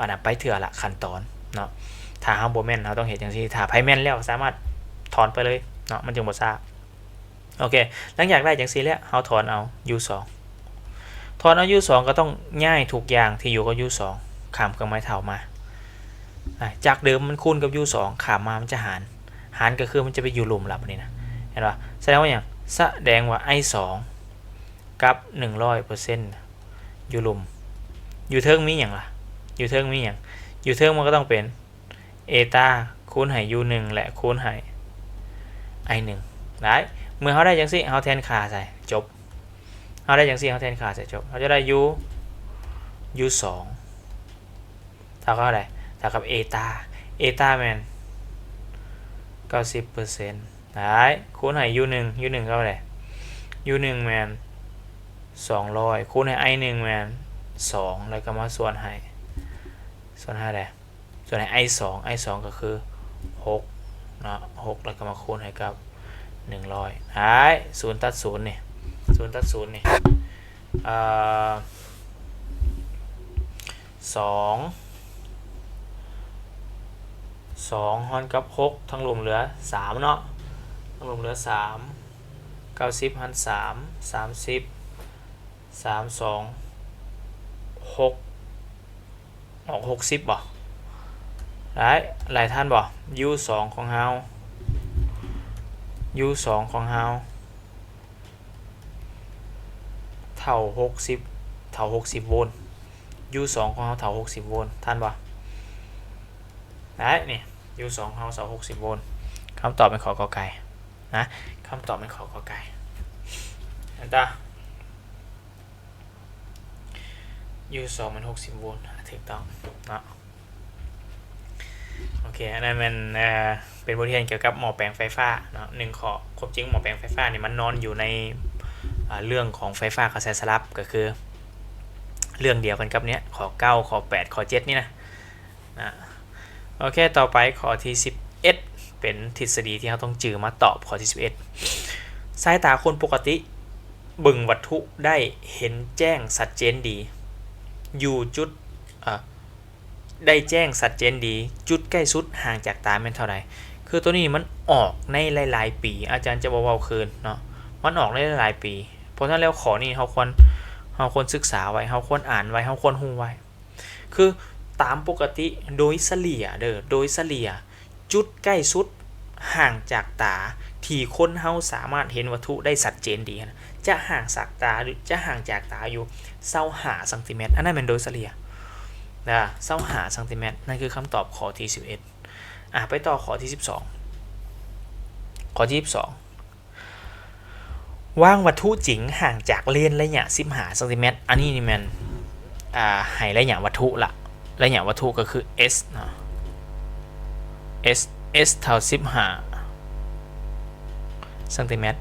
ອັນນະ ໄປເທື່ອລະຂັ້ນຕອນເນາະ. ຖ້າເຮົາບໍ່ແມ່ນ ເຮົາຕ້ອງເຮັດຈັ່ງຊີ້ ຖ້າໃຜແມ່ນແລ້ວສາມາດຖອນໄປເລີຍເນາະ ມັນຈຶ່ງບໍ່ຊ້າ. ໂອເຄ ຫຼັງຈາກໄດ້ຈັ່ງຊີ້ແລ້ວ ເຮົາຖອນເອົາ U ສອງ ຖອນເອົາ U ສອງ ກໍຕ້ອງຍ້າຍທຸກຢ່າງທີ່ຢູ່ກັບ U ສອງ ຂ້າມເຄື່ອງໝາຍເທົ່າມາ. ອາ ຈາກເດີມມັນຄູນກັບ U ສອງ ຂ້າມມາມັນຈະຫານ ຫານກໍຄືມັນຈະໄປຢູ່ລຸ່ມລະ ບາດນີ້ນະ ເຫັນບໍ່? ສະແດງວ່າຫຍັງ? ສະແດງວ່າ I ສອງ ກັບ ໜຶ່ງຮ້ອຍເປີເຊັນ ຢູ່ລຸ່ມ. ຢູ່ເທິງມີຫຍັງລະ? ຢູ່ເທິງມີຫຍັງ? ຢູ່ເທິງມັນກໍຕ້ອງເປັນ ເອຕາ ຄູນໃຫ້ U ໜຶ່ງ ແລະ ຄູນໃຫ້ I ໜຶ່ງ ໄດ້. ເມື່ອເຮົາໄດ້ຈັ່ງຊີ້ ເຮົາແທນຄ່າໃສ່ ຈົບ. ເຮົາໄດ້ຈັ່ງຊີ້ ເຮົາແທນຄ່າໃສ່ ຈົບ. ເຮົາຈະໄດ້ U U ສອງ ເທົ່າກັບເທົ່າໃດ? ເທົ່າກັບ ເອຕາ ເອຕາແມ່ນ ເກົ້າສິບເປີເຊັນ ໄດ້ ຄູນໃຫ້ U ໜຶ່ງ U ໜຶ່ງເທົ່າໃດ? U ໜຶ່ງແມ່ນ ສອງຮ້ອຍ ຄູນໃຫ້ I ໜຶ່ງແມ່ນ ສອງ ແລ້ວກໍມາສ່ວນໃຫ້ ສ່ວນໃຫ້ໃດ? ສ່ວນໃຫ້ I ສອງ I ສອງກໍຄື ຫົກເນາະ ຫົກ ແລ້ວກໍມາຄູນໃຫ້ກັບ ໜຶ່ງຮ້ອຍ ໄດ້ ສູນຕັດສູນນີ້ ສູນຕັດສູນນີ້ ເອີ ສອງ ສອງຫານກັບຫົກ ທັງລຸ່ມເຫຼືອສາມເນາະ ທັງລຸ່ມເຫຼືອສາມ ເກົ້າສິບຫານສາມ ສາມສິບ ສາມສອງ ຫົກ ອອກຫົກສິບບໍ່? ໄດ້ ໄລ່ທັນບໍ່? U ສອງຂອງເຮົາ U ສອງຂອງເຮົາ ເທົ່າຫົກສິບ ເທົ່າຫົກສິບໂວນ U ສອງຂອງເຮົາເທົ່າຫົກສິບໂວນ ທັນບໍ່? ໄດ້ ນີ້ U ສອງເຮົາເທົ່າຫົກສິບໂວນ ຄຳຕອບແມ່ນຂໍ້ ກ ໄກ່ ນະ ຄຳຕອບແມ່ນຂໍ້ ກ ໄກ່ ເຫັນຕາ U ສອງແມ່ນຫົກສິບໂວນ ອາ ຖືກຕ້ອງເນາະ. ໂອເຄ ອັນນັ້ນແມ່ນ ເອີ ເປັນບົດຮຽນກ່ຽວກັບໝໍ້ແປງໄຟຟ້າເນາະ ໜຶ່ງຂໍ້. ຄວາມຈິງໝໍ້ແປງໄຟຟ້ານີ້ມັນນອນຢູ່ໃນ ເອີ ເລື່ອງຂອງໄຟຟ້າກະແສສະຫຼັບ ກໍຄືເລື່ອງດຽວກັນກັບເນີ້ຍ ຂໍ້ເກົ້າ ຂໍ້ແປດ ຂໍ້ເຈັດນີ້ນະ ນະ. ໂອເຄ ຕໍ່ໄປຂໍ້ທີສິບເອັດ ເປັນທິດສະດີທີ່ເຮົາຕ້ອງຈື່ມາຕອບຂໍ້ທີສິບເອັດ. ສາຍຕາຄົນປົກກະຕິເບິ່ງວັດຖຸໄດ້ເຫັນແຈ້ງຊັດເຈນດີ ຢູ່ຈຸດ ເອີ ໄດ້ແຈ້ງຊັດເຈນດີ ຈຸດໃກ້ສຸດຫ່າງຈາກຕາແມ່ນເທົ່າໃດ? ຄືໂຕນີ້ມັນອອກໃນຫຼາຍໆປີ ອາຈານຈະບໍ່ເວົ້າຄືນເນາະ ມັນອອກໃນຫຼາຍໆປີ. ເພາະສະນັ້ນແລ້ວ ຂໍ້ນີ້ເຮົາຄວນ ເຮົາຄວນສຶກສາໄວ້ ເຮົາຄວນອ່ານໄວ້ ເຮົາຄວນຮູ້ໄວ້. ຄືຕາມປົກກະຕິໂດຍສະເລ່ຍເດີ ໂດຍສະເລ່ຍ ຈຸດໃກ້ສຸດຫ່າງຈາກຕາທີ່ຄົນເຮົາສາມາດເຫັນວັດຖຸໄດ້ຊັດເຈນດີຫັ້ນນະ ຈະຫ່າງຈາກຕາ ຈະຫ່າງຈາກຕາຢູ່ຊາວຫ້າຊັງຕີແມັດ ອັນນັ້ນແມ່ນໂດຍສະເລ່ຍນະ ຊາວຫ້າຊັງຕີແມັດ. ນັ້ນຄືຄຳຕອບຂໍ້ທີສິບເອັດ. ອາ ໄປຕໍ່ຂໍ້ທີສິບສອງ ຂໍ້ທີສິບສອງ ວາງວັດຖຸຈິງຫ່າງຈາກເລນໄລຍະສິບຫ້າຊັງຕີແມັດ. ອັນນີ້ນີ້ແມ່ນ ອ່າ ໃຫ້ໄລຍະວັດຖຸລະ ໄລຍະວັດຖຸກໍຄື S ເນາະ S S ເທົ່າສິບຫ້າຊັງຕີແມັດ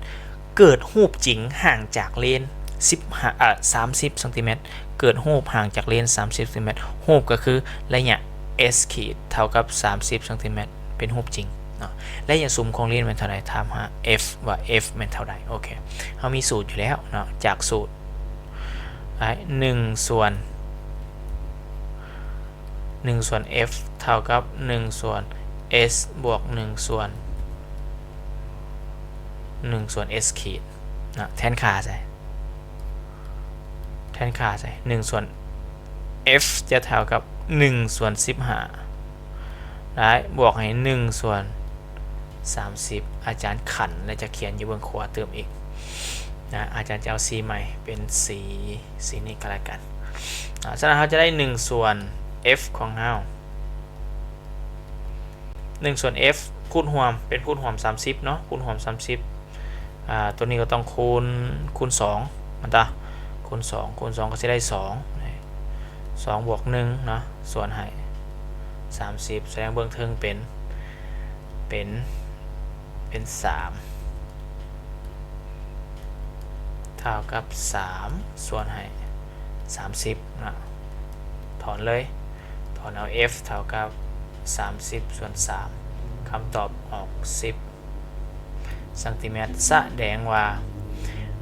ເກີດຮູບຈິງຫ່າງຈາກເລນສິບຫ້າ ເອີ ສາມສິບຊັງຕີແມັດ ເກີດຮູບຫ່າງຈາກເລນສາມສິບຊັງຕີແມັດ ຮູບກໍຄືໄລຍະ S ຂີດເທົ່າກັບສາມສິບຊັງຕີແມັດ ເປັນຮູບຈິງເນາະ. ໄລຍະສຸມຂອງເລນແມ່ນເທົ່າໃດ? ຖາມຫາ F ວ່າ F ແມ່ນເທົ່າໃດ. ໂອເຄ ເຮົາມີສູດຢູ່ແລ້ວເນາະ ຈາກສູດ ໜຶ່ງສ່ວນ ໜຶ່ງສ່ວນ F ເທົ່າກັບ ໜຶ່ງສ່ວນ S ບວກ ໜຶ່ງສ່ວນ ໜຶ່ງສ່ວນ S ຂີດເນາະ ແທນຄ່າໃສ່ ແທນຄ່າໃສ່ ໜຶ່ງສ່ວນ F ຈະເທົ່າກັບ ໜຶ່ງສ່ວນສິບຫ້າ ໄດ້ ບວກໃຫ້ ໜຶ່ງສ່ວນສາມສິບ ອາຈານຂັນ ແລະ ຈະຂຽນຢູ່ເບື້ອງຂວາຕື່ມອີກນະ ອາຈານຈະເອົາສີໃໝ່ ເປັນສີ ສີນີ້ກໍແລ້ວກັນ. ອາ ສະນັ້ນເຮົາຈະໄດ້ ໜຶ່ງສ່ວນ F ຂອງເຮົາ ໜຶ່ງສ່ວນ F ຄູນຮ່ວມ ເປັນຄູນຮ່ວມສາມສິບເນາະ ຄູນຮ່ວມສາມສິບ ອາ ຕົວນີ້ກໍຕ້ອງຄູນ ຄູນສອງ ແມ່ນຕາ ຄູນສອງ ຄູນສອງກໍຊິໄດ້ສອງ ສອງບວກໜຶ່ງເນາະ ສ່ວນໃຫ້ສາມສິບ ສະແດງເບື້ອງເທິງເປັນ ເປັນ ເປັນສາມ ເທົ່າກັບສາມ ສ່ວນໃຫ້ສາມສິບເນາະ ຖອນເລີຍ ຖອນເອົາ F ເທົ່າກັບສາມສິບສ່ວນສາມ ຄຳຕອບອອກສິບຊັງຕີແມັດ ສະແດງວ່າ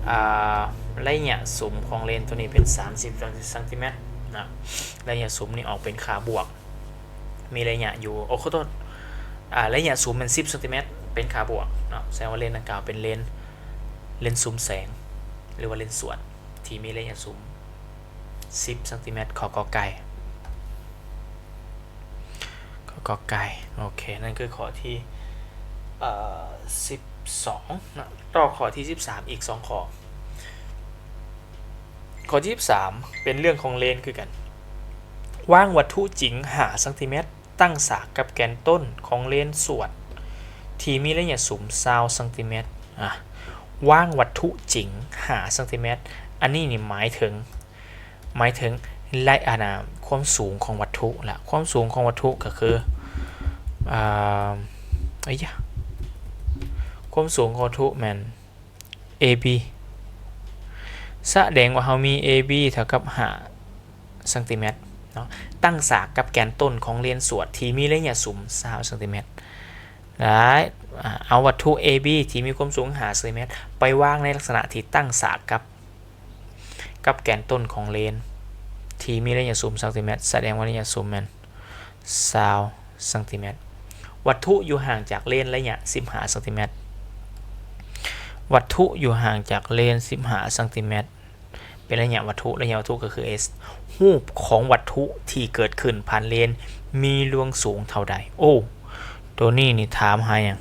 ອາ ໄລຍະສຸມຂອງເລນຕົວນີ້ເປັນສາມສິບຊັງຕີແມັດເນາະ ໄລຍະສຸມນີ້ອອກເປັນຄ່າບວກ ມີໄລຍະຢູ່ ໂອ້ ຂໍໂທດ ອາ ໄລຍະສຸມແມ່ນສິບຊັງຕີແມັດ ເປັນຄ່າບວກເນາະ ສະແດງວ່າເລນດັ່ງກ່າວເປັນເລນ ເລນສຸມແສງ ຫຼືວ່າເລນສວນ ທີ່ມີໄລຍະສຸມສິບຊັງຕີແມັດ ຂໍ້ ກ ໄກ່ ຂໍ້ ກ ໄກ່. ໂອເຄ ນັ້ນຄືຂໍ້ທີ ເອີ ສິບສອງເນາະ ຕໍ່ຂໍ້ທີສິບສາມອີກສອງຂໍ້. ຂໍ້ທີສິບສາມເປັນເລື່ອງຂອງເລນຄືກັນ. ວາງວັດຖຸຈິງຫ້າຊັງຕີແມັດ ຕັ້ງສາກກັບແກນຕົ້ນຂອງເລນສວດທີ່ມີໄລຍະສຸມຊາວຊັງຕີແມັດ. ອາ ວາງວັດຖຸຈິງຫ້າຊັງຕີແມັດ ອັນນີ້ນີ້ໝາຍເຖິງ ໝາຍເຖິງໄລ ອັນນ່າ ຄວາມສູງຂອງວັດຖຸລະ ຄວາມສູງຂອງວັດຖຸກໍຄື ອາ ໄອ້ຢາ ຄວາມສູງຂອງວັດຖຸແມ່ນ ເອບີ ສະແດງວ່າເຮົາມີ ເອບີ ເທົ່າກັບຫ້າຊັງຕີແມັດເນາະ ຕັ້ງສາກກັບແກນຕົ້ນຂອງເລນສວດທີ່ມີໄລຍະສຸມຊາວຊັງຕີແມັດ. ໄດ້ ອາ ເອົາວັດຖຸ ເອບີ ທີ່ມີຄວາມສູງຫ້າຊັງຕີແມັດ ໄປວາງໃນລັກສະນະທີ່ຕັ້ງສາກກັບ ກັບແກນຕົ້ນຂອງເລນທີ່ມີໄລຍະສຸມຊັງຕີແມັດ ສະແດງວ່າໄລຍະສຸມແມ່ນຊາວຊັງຕີແມັດ. ວັດຖຸຢູ່ຫ່າງຈາກເລນໄລຍະສິບຫ້າຊັງຕີແມັດ ວັດຖຸຢູ່ຫ່າງຈາກເລນສິບຫ້າຊັງຕີແມັດ ເປັນໄລຍະວັດຖຸ ໄລຍະວັດຖຸກໍຄື S. ຮູບຂອງວັດຖຸທີ່ເກີດຂຶ້ນຜ່ານເລນມີລວງສູງເທົ່າໃດ? ໂອ້ ໂຕນີ້ນີ້ຖາມຫາຫຍັງ?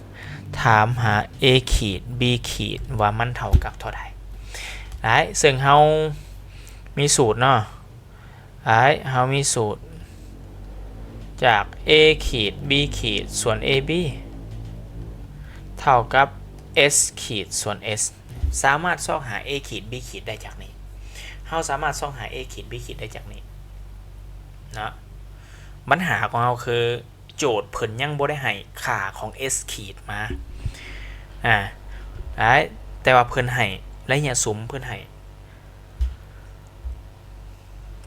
ຖາມຫາ A ຂີດ B ຂີດ ວ່າມັນເທົ່າກັບເທົ່າໃດ? ໄດ້ ເຊິ່ງເຮົາມີສູດເນາະ ໄດ້ ເຮົາມີສູດຈາກ A ຂີດ B ຂີດ ສ່ວນ AB ເທົ່າກັບ S ຂີດ ສ່ວນ S. ສາມາດຊອກຫາ A ຂີດ B ຂີດໄດ້ຈາກນີ້ ເຮົາສາມາດຊອກຫາ A ຂີດ B ຂີດໄດ້ຈາກນີ້ເນາະ. ບັນຫາຂອງເຮົາຄື ໂຈດເພິ່ນຍັງບໍ່ໄດ້ໃຫ້ຄ່າຂອງ S ຂີດມາ ອາ ໄດ້ ແຕ່ວ່າເພິ່ນໃຫ້ໄລຍະສຸມ ເພິ່ນໃຫ້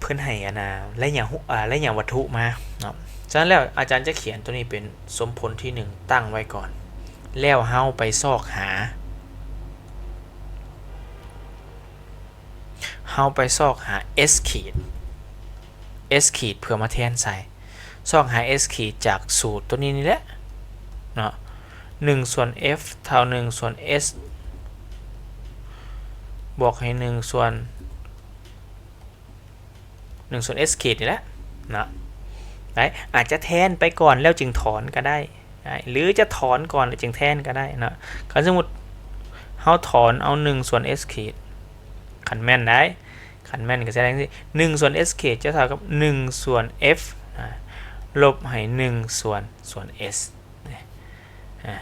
ເພິ່ນໃຫ້ ອັນນ່າ ໄລຍະ ອາ ໄລຍະວັດຖຸມາເນາະ. ສະນັ້ນແລ້ວ ອາຈານຈະຂຽນໂຕນີ້ເປັນສົມຜົນທີໜຶ່ງຕັ້ງໄວ້ກ່ອນ ແລ້ວເຮົາໄປຊອກຫາ ເຮົາໄປຊອກຫາ S ຂີດ S ຂີດ ເພື່ອມາແທນໃສ່ ຊອກຫາ S ຂີດຈາກສູດໂຕນີ້ນີ້ແຫຼະເນາະ ໜຶ່ງສ່ວນ F ເທົ່າໜຶ່ງສ່ວນ S ບວກໃຫ້ໜຶ່ງສ່ວນ ໜຶ່ງສ່ວນ S ຂີດນີ້ແຫຼະເນາະ. ໄດ້ ອາດຈະແທນໄປກ່ອນແລ້ວຈຶ່ງຖອນກໍໄດ້ ໄດ້ ຫຼືຈະຖອນກ່ອນແລ້ວຈຶ່ງແທນກໍໄດ້ເນາະ. ຄັນສົມມຸດເຮົາຖອນເອົາໜຶ່ງສ່ວນ S ຂີດ ຄັນແມ່ນໄດ້ ຄັນແມ່ນກໍຈະໄດ້ຈັ່ງຊີ້ ໜຶ່ງສ່ວນ S ຂີດຈະເທົ່າກັບໜຶ່ງສ່ວນ F ອາ ລົບໃຫ້ໜຶ່ງສ່ວນ ສ່ວນ S ອາ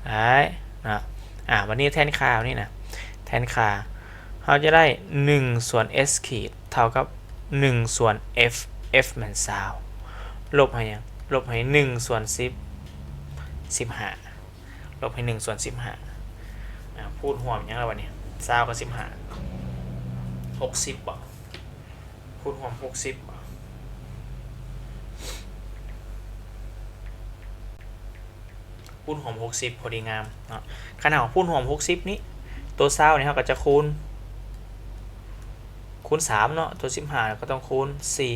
ໄດ້ເນາະ. ອາ ບັດນີ້ແທນຄ່ານີ້ນະ ແທນຄ່າ ເຮົາຈະໄດ້ໜຶ່ງສ່ວນ S ຂີດເທົ່າກັບໜຶ່ງສ່ວນ F F ແມ່ນຊາວ ລົບໃຫ້ຫຍັງ? ລົບໃຫ້ໜຶ່ງສ່ວນສິບ ສິບຫ້າ ລົບໃຫ້ໜຶ່ງສ່ວນສິບຫ້າ ອາ ຄູນຮ່ວມຫຍັງລະບັດນີ້ ຊາວກັບສິບຫ້າ ຫົກສິບບໍ? ຄູນຮ່ວມຫົກສິບ ຄູນຮ່ວມຫົກສິບ ພໍດີງາມເນາະ. ຄັນເຮົາຄູນຮ່ວມຫົກສິບນີ້ ໂຕຊາວນີ້ເຮົາກໍຈະຄູນ ຄູນສາມເນາະ ໂຕສິບຫ້າກໍຕ້ອງຄູນສີ່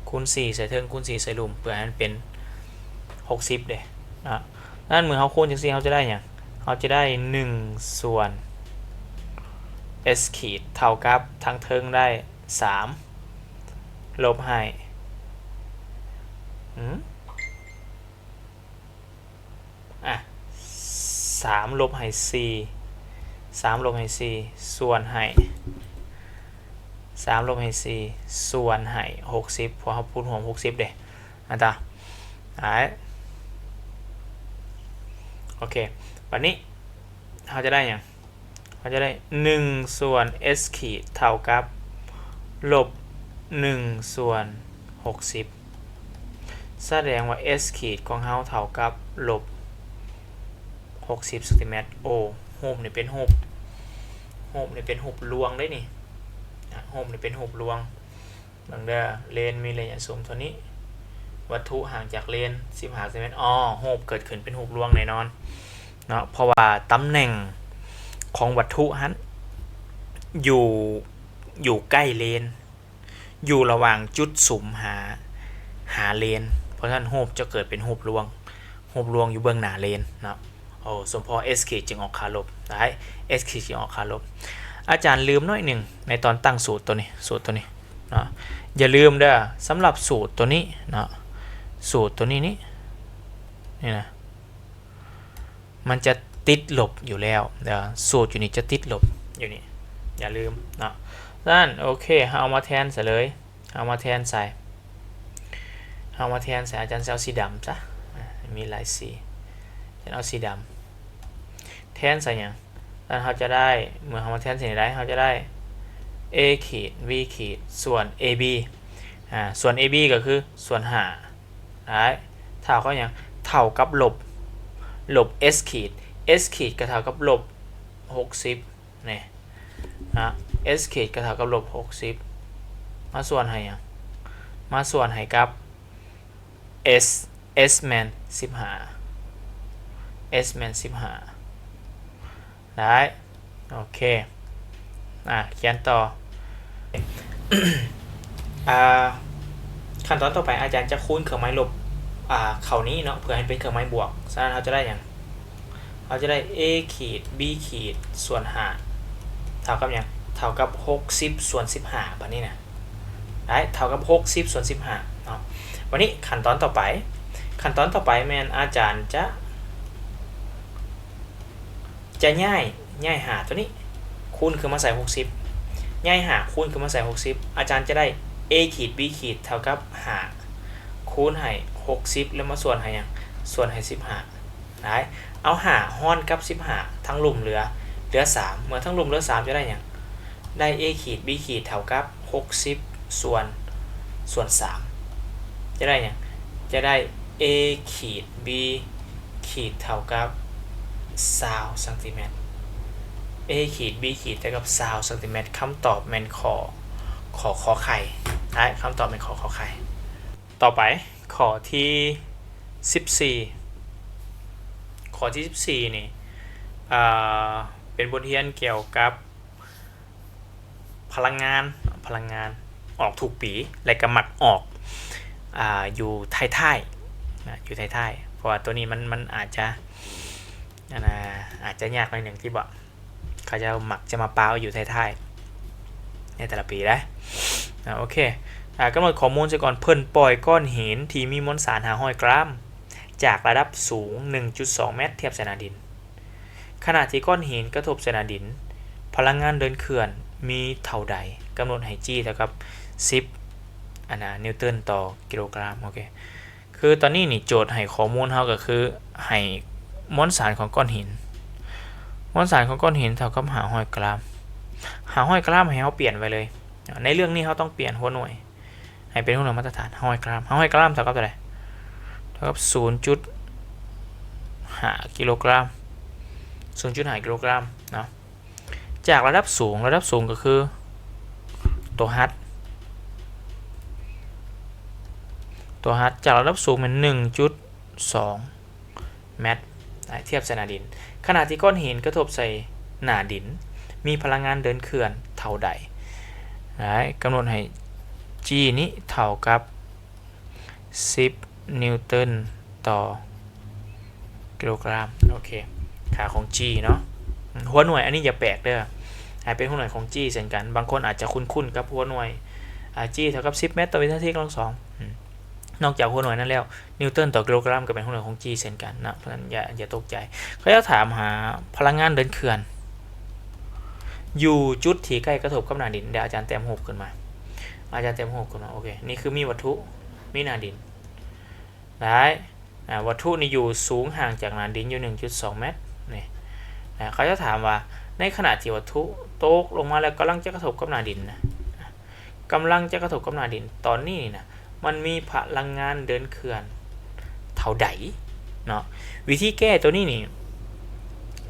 ຄູນສີ່ໃສ່ເທິງ ຄູນສີ່ໃສ່ລຸ່ມ ເພື່ອໃຫ້ມັນເປັນຫົກສິບເດ້ເນາະ. ນັ້ນເມື່ອເຮົາຄູນຈັ່ງຊີ້ ເຮົາຈະໄດ້ຫຍັງ? ເຮົາຈະໄດ້ໜຶ່ງສ່ວນ S ຂີດເທົ່າກັບທາງເທິງໄດ້ສາມ ລົບໃຫ້ ອາ ສາມລົບໃຫ້ສີ່ ສາມລົບໃຫ້ສີ່ ສ່ວນໃຫ້ ສາມລົບໃຫ້ສີ່ ສ່ວນໃຫ້ຫົກສິບ ເພາະເຮົາຄູນຮ່ວມຫົກສິບເດ້ ອັນຕາ ໂອເຄ ບັດນີ້ເຮົາຈະໄດ້ຫຍັງ? ເຮົາຈະໄດ້ໜຶ່ງສ່ວນ S ຂີດເທົ່າກັບລົບໜຶ່ງສ່ວນຫົກສິບ ສະແດງວ່າ S ຂີດຂອງເຮົາເທົ່າກັບລົບຫົກສິບຊັງຕີແມັດ. ໂອ້ ຮູບນີ້ເປັນຮູບ ຮູບນີ້ເປັນຮູບລວງເດ້ນີ້ ອາ ຮູບນີ້ເປັນຮູບລວງ. ເບິ່ງເດີ ເລນມີໄລຍະສຸມເທົ່ານີ້ ວັດຖຸຫ່າງຈາກເລນສິບຫ້າເຊັນຕີແມັດ. ອໍ ຮູບເກີດຂຶ້ນເປັນຮູບລວງແນ່ນອນເນາະ ເພາະວ່າຕຳແໜ່ງຂອງວັດຖຸຫັ້ນຢູ່ ຢູ່ໃກ້ເລນ ຢູ່ລະຫວ່າງຈຸດສຸມຫາ ຫາເລນ ເພາະສະນັ້ນຮູບຈະເກີດເປັນຮູບລວງ ຮູບລວງຢູ່ເບື້ອງໜ້າເລນເນາະ. ໂອ້ ສົມພໍ S ຂີດຈຶ່ງອອກຄ່າລົບ ໄດ້ S ຂີດຈຶ່ງອອກຄ່າລົບ. ອາຈານລືມໜ້ອຍໜຶ່ງໃນຕອນຕັ້ງສູດໂຕນີ້ ສູດໂຕນີ້ເນາະ ຢ່າລືມເດີ ສຳລັບສູດໂຕນີ້ເນາະ ສູດໂຕນີ້ນີ້ ນີ້ນະ ມັນຈະຕິດລົບຢູ່ແລ້ວ ເດີ ສູດຢູ່ນີ້ຈະຕິດລົບຢູ່ນີ້ ຢ່າລືມເນາະ. ສະນັ້ນ ໂອເຄ ເຮົາເອົາມາແທນໃສ່ເລີຍ ເຮົາມາແທນໃສ່ ເຮົາມາແທນໃສ່ ອາຈານຊິເອົາສີດຳຊະ ອາ ມີຫຼາຍສີ ອາຈານເອົາສີດຳ ແທນໃສ່ຫຍັງ? ນັ້ນເຮົາຈະໄດ້ ເມື່ອເຮົາມາແທນໃສ່ນີ້ໄດ້ ເຮົາຈະໄດ້ a ຂີດ b ຂີດ ສ່ວນ ab ອາ ສ່ວນ ab ກໍຄືສ່ວນຫ້າ ໄດ້ ເທົ່າກັບຫຍັງ? ເທົ່າກັບລົບ ລົບ s ຂີດ s ຂີດກໍເທົ່າກັບລົບຫົກສິບ ນີ້ນະ s ຂີດກໍເທົ່າກັບລົບຫົກສິບ ມາສ່ວນໃຫ້ຫຍັງ? ມາສ່ວນໃຫ້ກັບ s s ແມ່ນສິບຫ້າ s ແມ່ນສິບຫ້າ ໄດ້ ໂອເຄ ອ່າ ຂຽນຕໍ່ ອ່າ ຂັ້ນຕອນຕໍ່ໄປ ອາຈານຈະຄູນເຄື່ອງໝາຍລົບ ອ່າ ເຂົ້ານີ້ເນາະ ເພື່ອໃຫ້ເປັນເຄື່ອງໝາຍບວກ. ສະນັ້ນເຮົາຈະໄດ້ຫຍັງ? ເຮົາຈະໄດ້ a ຂີດ b ຂີດ ສ່ວນຫ້າ ເທົ່າກັບຫຍັງ? ເທົ່າກັບຫົກສິບ ສ່ວນສິບຫ້າ ບາດນີ້ນະ ໄດ້ ເທົ່າກັບຫົກສິບ ສ່ວນສິບຫ້າເນາະ. ບາດນີ້ຂັ້ນຕອນຕໍ່ໄປ ຂັ້ນຕອນຕໍ່ໄປແມ່ນອາຈານຈະ ຈະຍ້າຍ ຍ້າຍຫ້າຕົວນີ້ ຄູນຂຶ້ນມາໃສ່ຫົກສິບ ຍ້າຍຫ້າຄູນຂຶ້ນມາໃສ່ຫົກສິບ ອາຈານຈະໄດ້ a ຂີດ b ຂີດ ເທົ່າກັບຫ້າ ຄູນໃຫ້ຫົກສິບ ແລ້ວມາສ່ວນໃຫ້ຫຍັງ? ສ່ວນໃຫ້ສິບຫ້າ ໄດ້ ເອົາຫ້າຮ່ອນກັບສິບຫ້າ ທັງລຸ່ມເຫຼືອ ເຫຼືອສາມ ເມື່ອທັງລຸ່ມເຫຼືອສາມ ຈະໄດ້ຫຍັງ? ໄດ້ a ຂີດ b ຂີດ ເທົ່າກັບຫົກສິບ ສ່ວນ ສ່ວນສາມ ຈະໄດ້ຫຍັງ? ຈະໄດ້ a ຂີດ b ຂີດ ເທົ່າກັບຊາວຊັງຕີແມັດ a ຂີດ b ຂີດ ເທົ່າກັບຊາວຊັງຕີແມັດ. ຄຳຕອບແມ່ນຂໍ້ ຂໍ້ ຂໍໄຂ່ ໄດ້ ຄຳຕອບແມ່ນຂໍ້ ຂໍໄຂ່. ຕໍ່ໄປ ຂໍ້ທີສິບສີ່ ຂໍ້ທີສິບສີ່ນີ້ ເປັນບົດຮຽນກ່ຽວກັບ ພະລັງງານ ພະລັງງານອອກທຸກປີ ແລະກໍມັກອອກ ອາ ຢູ່ທ້າຍໆ ນະ ຢູ່ທ້າຍໆ ເພາະວ່າໂຕນີ້ມັນ ມັນອາດຈະ ອັນນ່າ ອາດຈະຍາກໜ້ອຍໜຶ່ງ ທີ່ວ່າເຂົາເຈົ້າມັກຈະມາປາໄວ້ຢູ່ທ້າຍໆ ໃນແຕ່ລະປີເດ້. ອາ ໂອເຄ ອາ ກຳນົດຂໍ້ມູນຊະກ່ອນ. ເພິ່ນປ່ອຍກ້ອນຫີນທີ່ມີມວນສານຫ້າຮ້ອຍກຣາມ ຈາກລະດັບສູງໜຶ່ງຈຸດສອງແມັດ ທຽບໃສ່ໜ້າດິນ. ຂະນະທີ່ກ້ອນຫີນກະທົບໃສ່ໜ້າດິນ, ພະລັງງານເດີນເຄື່ອນມີເທົ່າໃດ? ກຳນົດໃຫ້ G ເທົ່າກັບສິບ ອັນນ່າ ນິວຕັນຕໍ່ກິໂລກຣາມ. ໂອເຄ ຄືຕອນນີ້ນີ້ ໂຈດໃຫ້ຂໍ້ມູນເຮົາກໍຄືໃຫ້ມວນສານຂອງກ້ອນຫີນ, ມວນສານຂອງກ້ອນຫີນເທົ່າກັບຫ້າຮ້ອຍກຣາມ. ຫ້າຮ້ອຍກຣາມໃຫ້ເຮົາປ່ຽນໄວ້ເລີຍ. ໃນເລື່ອງນີ້ເຮົາຕ້ອງປ່ຽນຫົວໜ່ວຍ ໃຫ້ເປັນຫົວໜ່ວຍມາດຕະຖານ ຫ້າຮ້ອຍກຣາມ. ຫ້າຮ້ອຍກຣາມເທົ່າກັບເທົ່າໃດ? ເທົ່າກັບສູນຈຸດຫ້າກິໂລກຣາມ, ສູນຈຸດຫ້າກິໂລກຣາມເນາະ. ຈາກລະດັບສູງ, ລະດັບສູງກໍຄືຕົວຮັດ, ຕົວຮັດຈາກລະດັບສູງແມ່ນໜຶ່ງຈຸດສອງ ແມັດ ທຽບໃສ່ໜ້າດິນ. ຂະນະທີ່ກ້ອນຫີນກະທົບໃສ່ໜ້າດິນ ມີພະລັງງານເດີນເຄື່ອນເທົ່າໃດ? ໄດ້ ກຳນົດໃຫ້ G ນີ້ເທົ່າກັບສິບນິວຕັນຕໍ່ກິໂລກຣາມ. ໂອເຄ ຄ່າຂອງ G ເນາະ ຫົວໜ່ວຍ ອັນນີ້ຢ່າແປກເດີ ໃຫ້ເປັນຫົວໜ່ວຍຂອງ G ເຊັ່ນກັນ. ບາງຄົນອາດຈະຄຸ້ນໆກັບຫົວໜ່ວຍ G ເທົ່າກັບສິບແມັດຕໍ່ວິນາທີກຳລັງສອງ ນອກຈາກຫົວໜ່ວຍນັ້ນແລ້ວ ນິວຕັນຕໍ່ກິໂລກຣາມກໍເປັນຫົວໜ່ວຍຂອງ G ເຊັ່ນກັນນະ. ເພາະນັ້ນຢ່າ ຢ່າຕົກໃຈ. ເຂົາເຈົ້າຖາມຫາພະລັງງານເດີນເຄື່ອນ ຢູ່ຈຸດທີ່ໃກ້ກະທົບກັບໜ້າດິນ. ດຽວອາຈານແຕ້ມຮູບຂຶ້ນມາ, ອາຈານແຕ້ມຮູບຂຶ້ນມາ. ໂອເຄ ນີ້ຄືມີວັດຖຸ ມີໜ້າດິນ ໄດ້ ອາ ວັດຖຸນີ້ຢູ່ສູງຫ່າງຈາກໜ້າດິນຢູ່ໜຶ່ງຈຸດສອງແມັດນີ້. ອາ ເຂົາຈະຖາມວ່າ ໃນຂະນະທີ່ວັດຖຸຕົກລົງມາແລ້ວກຳລັງຈະກະທົບກັບໜ້າດິນນະ ກຳລັງຈະກະທົບກັບໜ້າດິນຕອນນີ້ນີ້ນະ ມັນມີພະລັງງານເດີນເຄື່ອນເທົ່າໃດເນາະ? ວິທີແກ້ໂຕນີ້ນີ້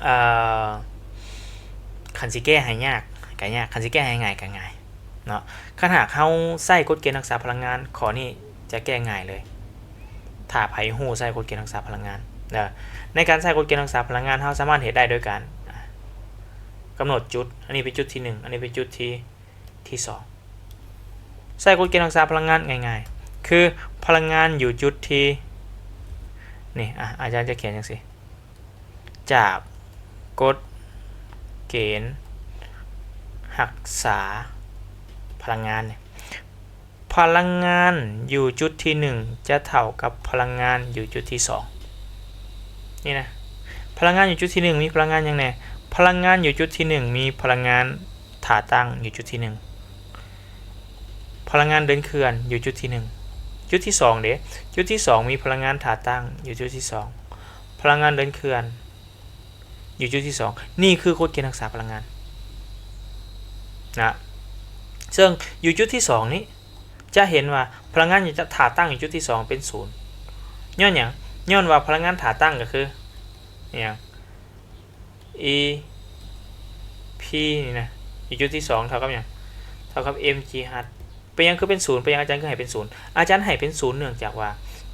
ເອີ ຄັນຊິແກ້ໃຫ້ຍາກກໍຍາກ, ຄັນຊິແກ້ໃຫ້ງ່າຍກໍງ່າຍເນາະ. ຄັນຫາກເຮົາໃຊ້ກົດເກນຮັກສາພະລັງງານ ຂໍ້ນີ້ຈະແກ້ງ່າຍເລີຍ ຖ້າໃຜຮູ້ໃຊ້ກົດເກນຮັກສາພະລັງງານເດີ. ໃນການໃຊ້ກົດເກນຮັກສາພະລັງງານ ເຮົາສາມາດເຮັດໄດ້ໂດຍການ ອາ ກຳນົດຈຸດ, ອັນນີ້ເປັນຈຸດທີໜຶ່ງ ອັນນີ້ເປັນຈຸດທີ ທີສອງ ໃຊ້ກົດເກນຮັກສາພະລັງງານງ່າຍໆ ຄືພະລັງງານຢູ່ຈຸດທີ ນີ້ ອາ ອາຈານຈະຂຽນຈັ່ງຊີ້ ຈາກກົດເກນຮັກສາພະລັງງານນີ້ ພະລັງງານຢູ່ຈຸດທີໜຶ່ງຈະເທົ່າກັບພະລັງງານຢູ່ຈຸດທີສອງ ນີ້ນະ. ພ ພະລັງງານຢູ່ຈຸດທີໜຶ່ງ ມີພະລັງງານຫຍັງແດ່? ພະລັງງານຢູ່ຈຸດທີໜຶ່ງ ມີພະລັງງານທ່າຕັ້ງຢູ່ຈຸດທີໜຶ່ງ, ພະລັງງານເດີນເຄື່ອນຢູ່ຈຸດທີໜຶ່ງ, ຈຸດທີສອງເດ? ຈຸດທີສອງມີພະລັງງານທ່າຕັ້ງຢູ່ຈຸດທີສອງ, ພະລັງງານເດີນເຄື່ອນຢູ່ຈຸດທີສອງ. ນີ້ຄືກົດເກນຮັກສາພະລັງງານນະ. ເຊິ່ງຢູ່ຈຸດທີສອງນີ້ ຈະເຫັນວ່າພະລັງງານຈາກທ່າຕັ້ງຢູ່ຈຸດທີສອງເປັນສູນ. ຍ້ອນຫຍັງ? ຍ້ອນວ່າພະລັງງານທ່າຕັ້ງກໍຄືຫຍັງ? ອີ ພີ ນີ້ນະ ຢູ່ຈຸດທີສອງເທົ່າກັບຫຍັງ? ເທົ່າກັບ ເອັມ ຈີ ຮັດ. ເປັນຫຍັງຄືເປັນສູນ? ເປັນຫຍັງອາຈານຄືໃຫ້ເປັນສູນ? ອາຈານໃຫ້ເປັນສູນເນື່ອງຈາກວ່າ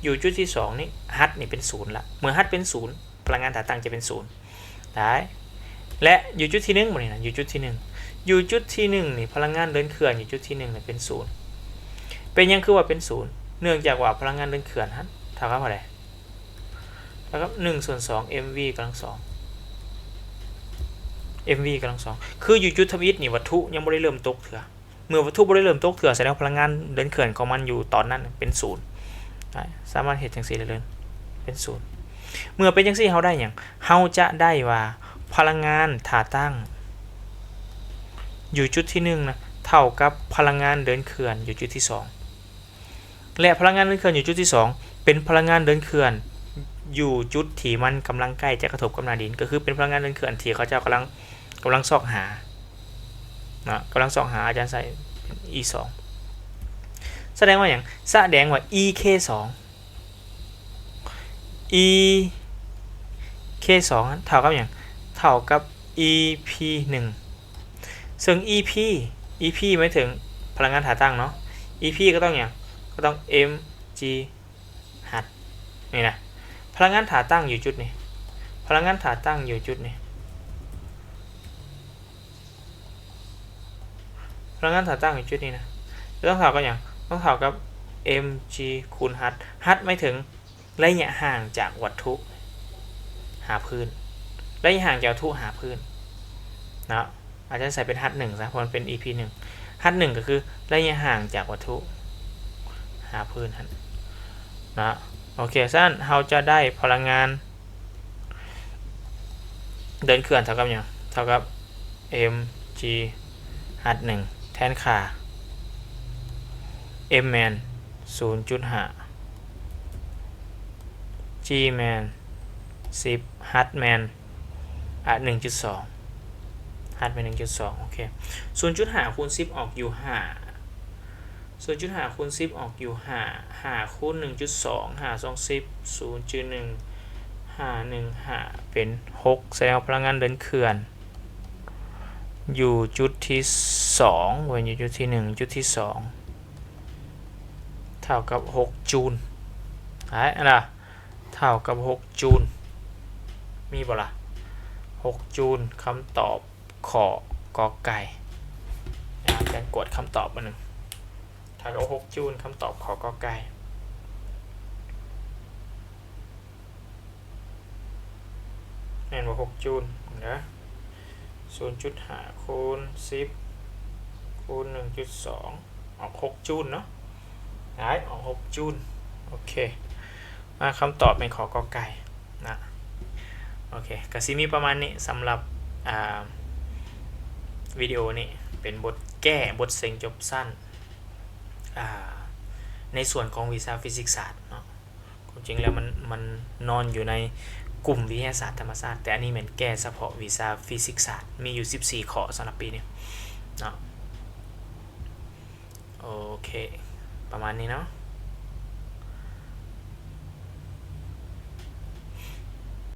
ຢູ່ຈຸດທີສອງນີ້ ຮັດນີ້ເປັນສູນລະ. ເມື່ອຮັດເປັນສູນ ພະລັງງານທ່າຕັ້ງຈະເປັນສູນ ໄດ້ ແລະ ຢູ່ຈຸດທີໜຶ່ງ ບັດນີ້ນະ ຢູ່ຈຸດທີໜຶ່ງ ຢູ່ຈຸດທີໜຶ່ງນີ້ ພະລັງງານເດີນເຄື່ອນຢູ່ຈຸດທີໜຶ່ງນີ້ເປັນສູນ. ເປັນຫຍັງຄືວ່າເປັນສູນ? ເນື່ອງຈາກວ່າພະລັງງານເດີນເຄື່ອນຫັ້ນເທົ່າກັບເທົ່າໃດ? ເທົ່າກັບໜຶ່ງສ່ວນສອງ ເອັມວີ ກຳລັງສອງ ເອັມວີ ກຳລັງສອງ. ຄືຢູ່ຈຸດທຳອິດນີ້ ວັດຖຸຍັງບໍ່ໄດ້ເລີ່ມຕົກເທື່ອ. ເມື່ອວັດຖຸບໍ່ໄດ້ເລີ່ມຕົກເທື່ອ ສະແດງວ່າພະລັງງານເດີນເຄື່ອນຂອງມັນຢູ່ຕອນນັ້ນເປັນສູນ. ສາມາດເຮັດຈັ່ງຊີ້ໄດ້ເລີຍ ເປັນສູນ. ເມື່ອເປັນຈັ່ງຊີ້ ເຮົາໄດ້ຫຍັງ? ເຮົາຈະໄດ້ວ່າພະລັງງານທ່າຕັ້ງຢູ່ຈຸດທີໜຶ່ງນະ ເທົ່າກັບພະລັງງານເດີນເຄື່ອນຢູ່ຈຸດທີສອງ ແລະ ພະລັງງານເດີນເຄື່ອນຢູ່ຈຸດທີສອງ ເປັນພະລັງງານເດີນເຄື່ອນຢູ່ຈຸດທີ່ມັນກຳລັງໃກ້ຈະກະທົບກັບໜ້າດິນ ກໍຄືເປັນພະລັງງານເດີນເຄື່ອນທີ່ເຂົາເຈົ້າກຳລັງ ກຳລັງຊອກຫາເນາະ ກຳລັງຊອກຫາ ອາຈານໃສ່ເປັນ ອີ ສອງ. ສະແດງວ່າຫຍັງ? ສະແດງວ່າ ອີ ເຄ ສອງ ອີ ເຄ ສອງ ເທົ່າກັບຫຍັງ? ເທົ່າກັບ ອີ ພີ ໜຶ່ງ. ເຊິ່ງ ອີ ພີ ອີ ພີ ໝາຍເຖິງພະລັງງານທ່າຕັ້ງເນາະ ອີ ພີ ກໍຕ້ອງຫຍັງ? ກໍຕ້ອງ ເອັມ ຈີ ຮັດ ນີ້ນະ. ພະລັງງານທ່າຕັ້ງຢູ່ຈຸດນີ້ ພະລັງງານທ່າຕັ້ງຢູ່ຈຸດນີ້ ພະລັງງານທ່າຕັ້ງຢູ່ຈຸດນີ້ນະ ຈະຕ້ອງເທົ່າກັບຫຍັງ? ຕ້ອງເທົ່າກັບ ເອັມ ຈີ ຄູນ ຮັດ. ຮັດ ໝາຍເຖິງໄລຍະຫ່າງຈາກວັດຖຸຫາພື້ນ ໄລຍະຫ່າງຈາກວັດຖຸຫາພື້ນເນາະ. ອາຈານໃສ່ເປັນຮັດໜຶ່ງຊະ ເພາະມັນເປັນ ອີ ພີ ໜຶ່ງ. ຮັດໜຶ່ງກໍຄືໄລຍະຫ່າງຈາກວັດຖຸຫາພື້ນຫັ້ນເນາະ. ໂອເຄ ສະນັ້ນເຮົາຈະໄດ້ພະລັງງານເດີນເຄື່ອນເທົ່າກັບຫຍັງ? ເທົ່າກັບ ເອັມ ຈີ ຮັດໜຶ່ງ ແທນຄ່າ ເອັມ ແມ່ນ ສູນຈຸດຫ້າ ຈີ ແມ່ນ ສິບ ຮັດແມ່ນ ອະ ໜຶ່ງຈຸດສອງ ຮັດແມ່ນ ໜຶ່ງຈຸດສອງ ໂອເຄ ສູນຈຸດຫ້າຄູນສິບອອກຢູ່ຫ້າ ສູນຈຸດຫ້າຄູນສິບອອກຢູ່ຫ້າ ຫ້າຄູນໜຶ່ງຈຸດສອງ ຫ້າສອງສິບ ສູນຈຸດໜຶ່ງ ຫ້າໜຶ່ງຫ້າ ເປັນຫົກ ສະແດງວ່າພະລັງງານເດີນເຄື່ອນ ຢູ່ຈຸດທີສອງ ເວີຍ ຢູ່ຈຸດທີໜຶ່ງ ຈຸດທີສອງ ເທົ່າກັບຫົກຈູນ ໄດ້ລະ ເທົ່າກັບຫົກຈູນ ມີບໍ່ລະ? ຫົກຈູນ ຄຳຕອບ ຂໍ້ ກ ໄກ່ ອາຈານກວດຄຳຕອບອັນໜຶ່ງ ເທົ່າກັບຫົກຈູນ ຄຳຕອບ ຂໍ້ ກ ໄກ່ ແມ່ນບໍ່? ຫົກຈູນເດີ ສູນຈຸດຫ້າຄູນສິບຄູນໜຶ່ງຈຸດສອງ ອອກຫົກຈູນເນາະ ໄດ້ ອອກຫົກຈູນ ໂອເຄ ມາຄຳຕອບແມ່ນຂໍ້ ກ ໄກ່ນະ ໂອເຄ ກະຊິມີປະມານນີ້ ສຳລັບ ອ່າ ວິດີໂອນີ້ ເປັນບົດແກ້ ບົດເສັງຈົບຊັ້ນ ອ່າ ໃນສ່ວນຂອງວິຊາຟີຊິກສາດເນາະ. ຄວາມຈິງແລ້ວມັນ ມັນນອນຢູ່ໃນກຸ່ມວິທະຍາສາດທຳມະຊາດ ແຕ່ອັນນີ້ແມ່ນແກ້ສະເພາະວິຊາຟີຊິກສາດ ມີຢູ່ສິບສີ່ຂໍ້ສຳລັບປີນີ້ເນາະ. ໂອເຄ ປະມານນີ້ເນາະ.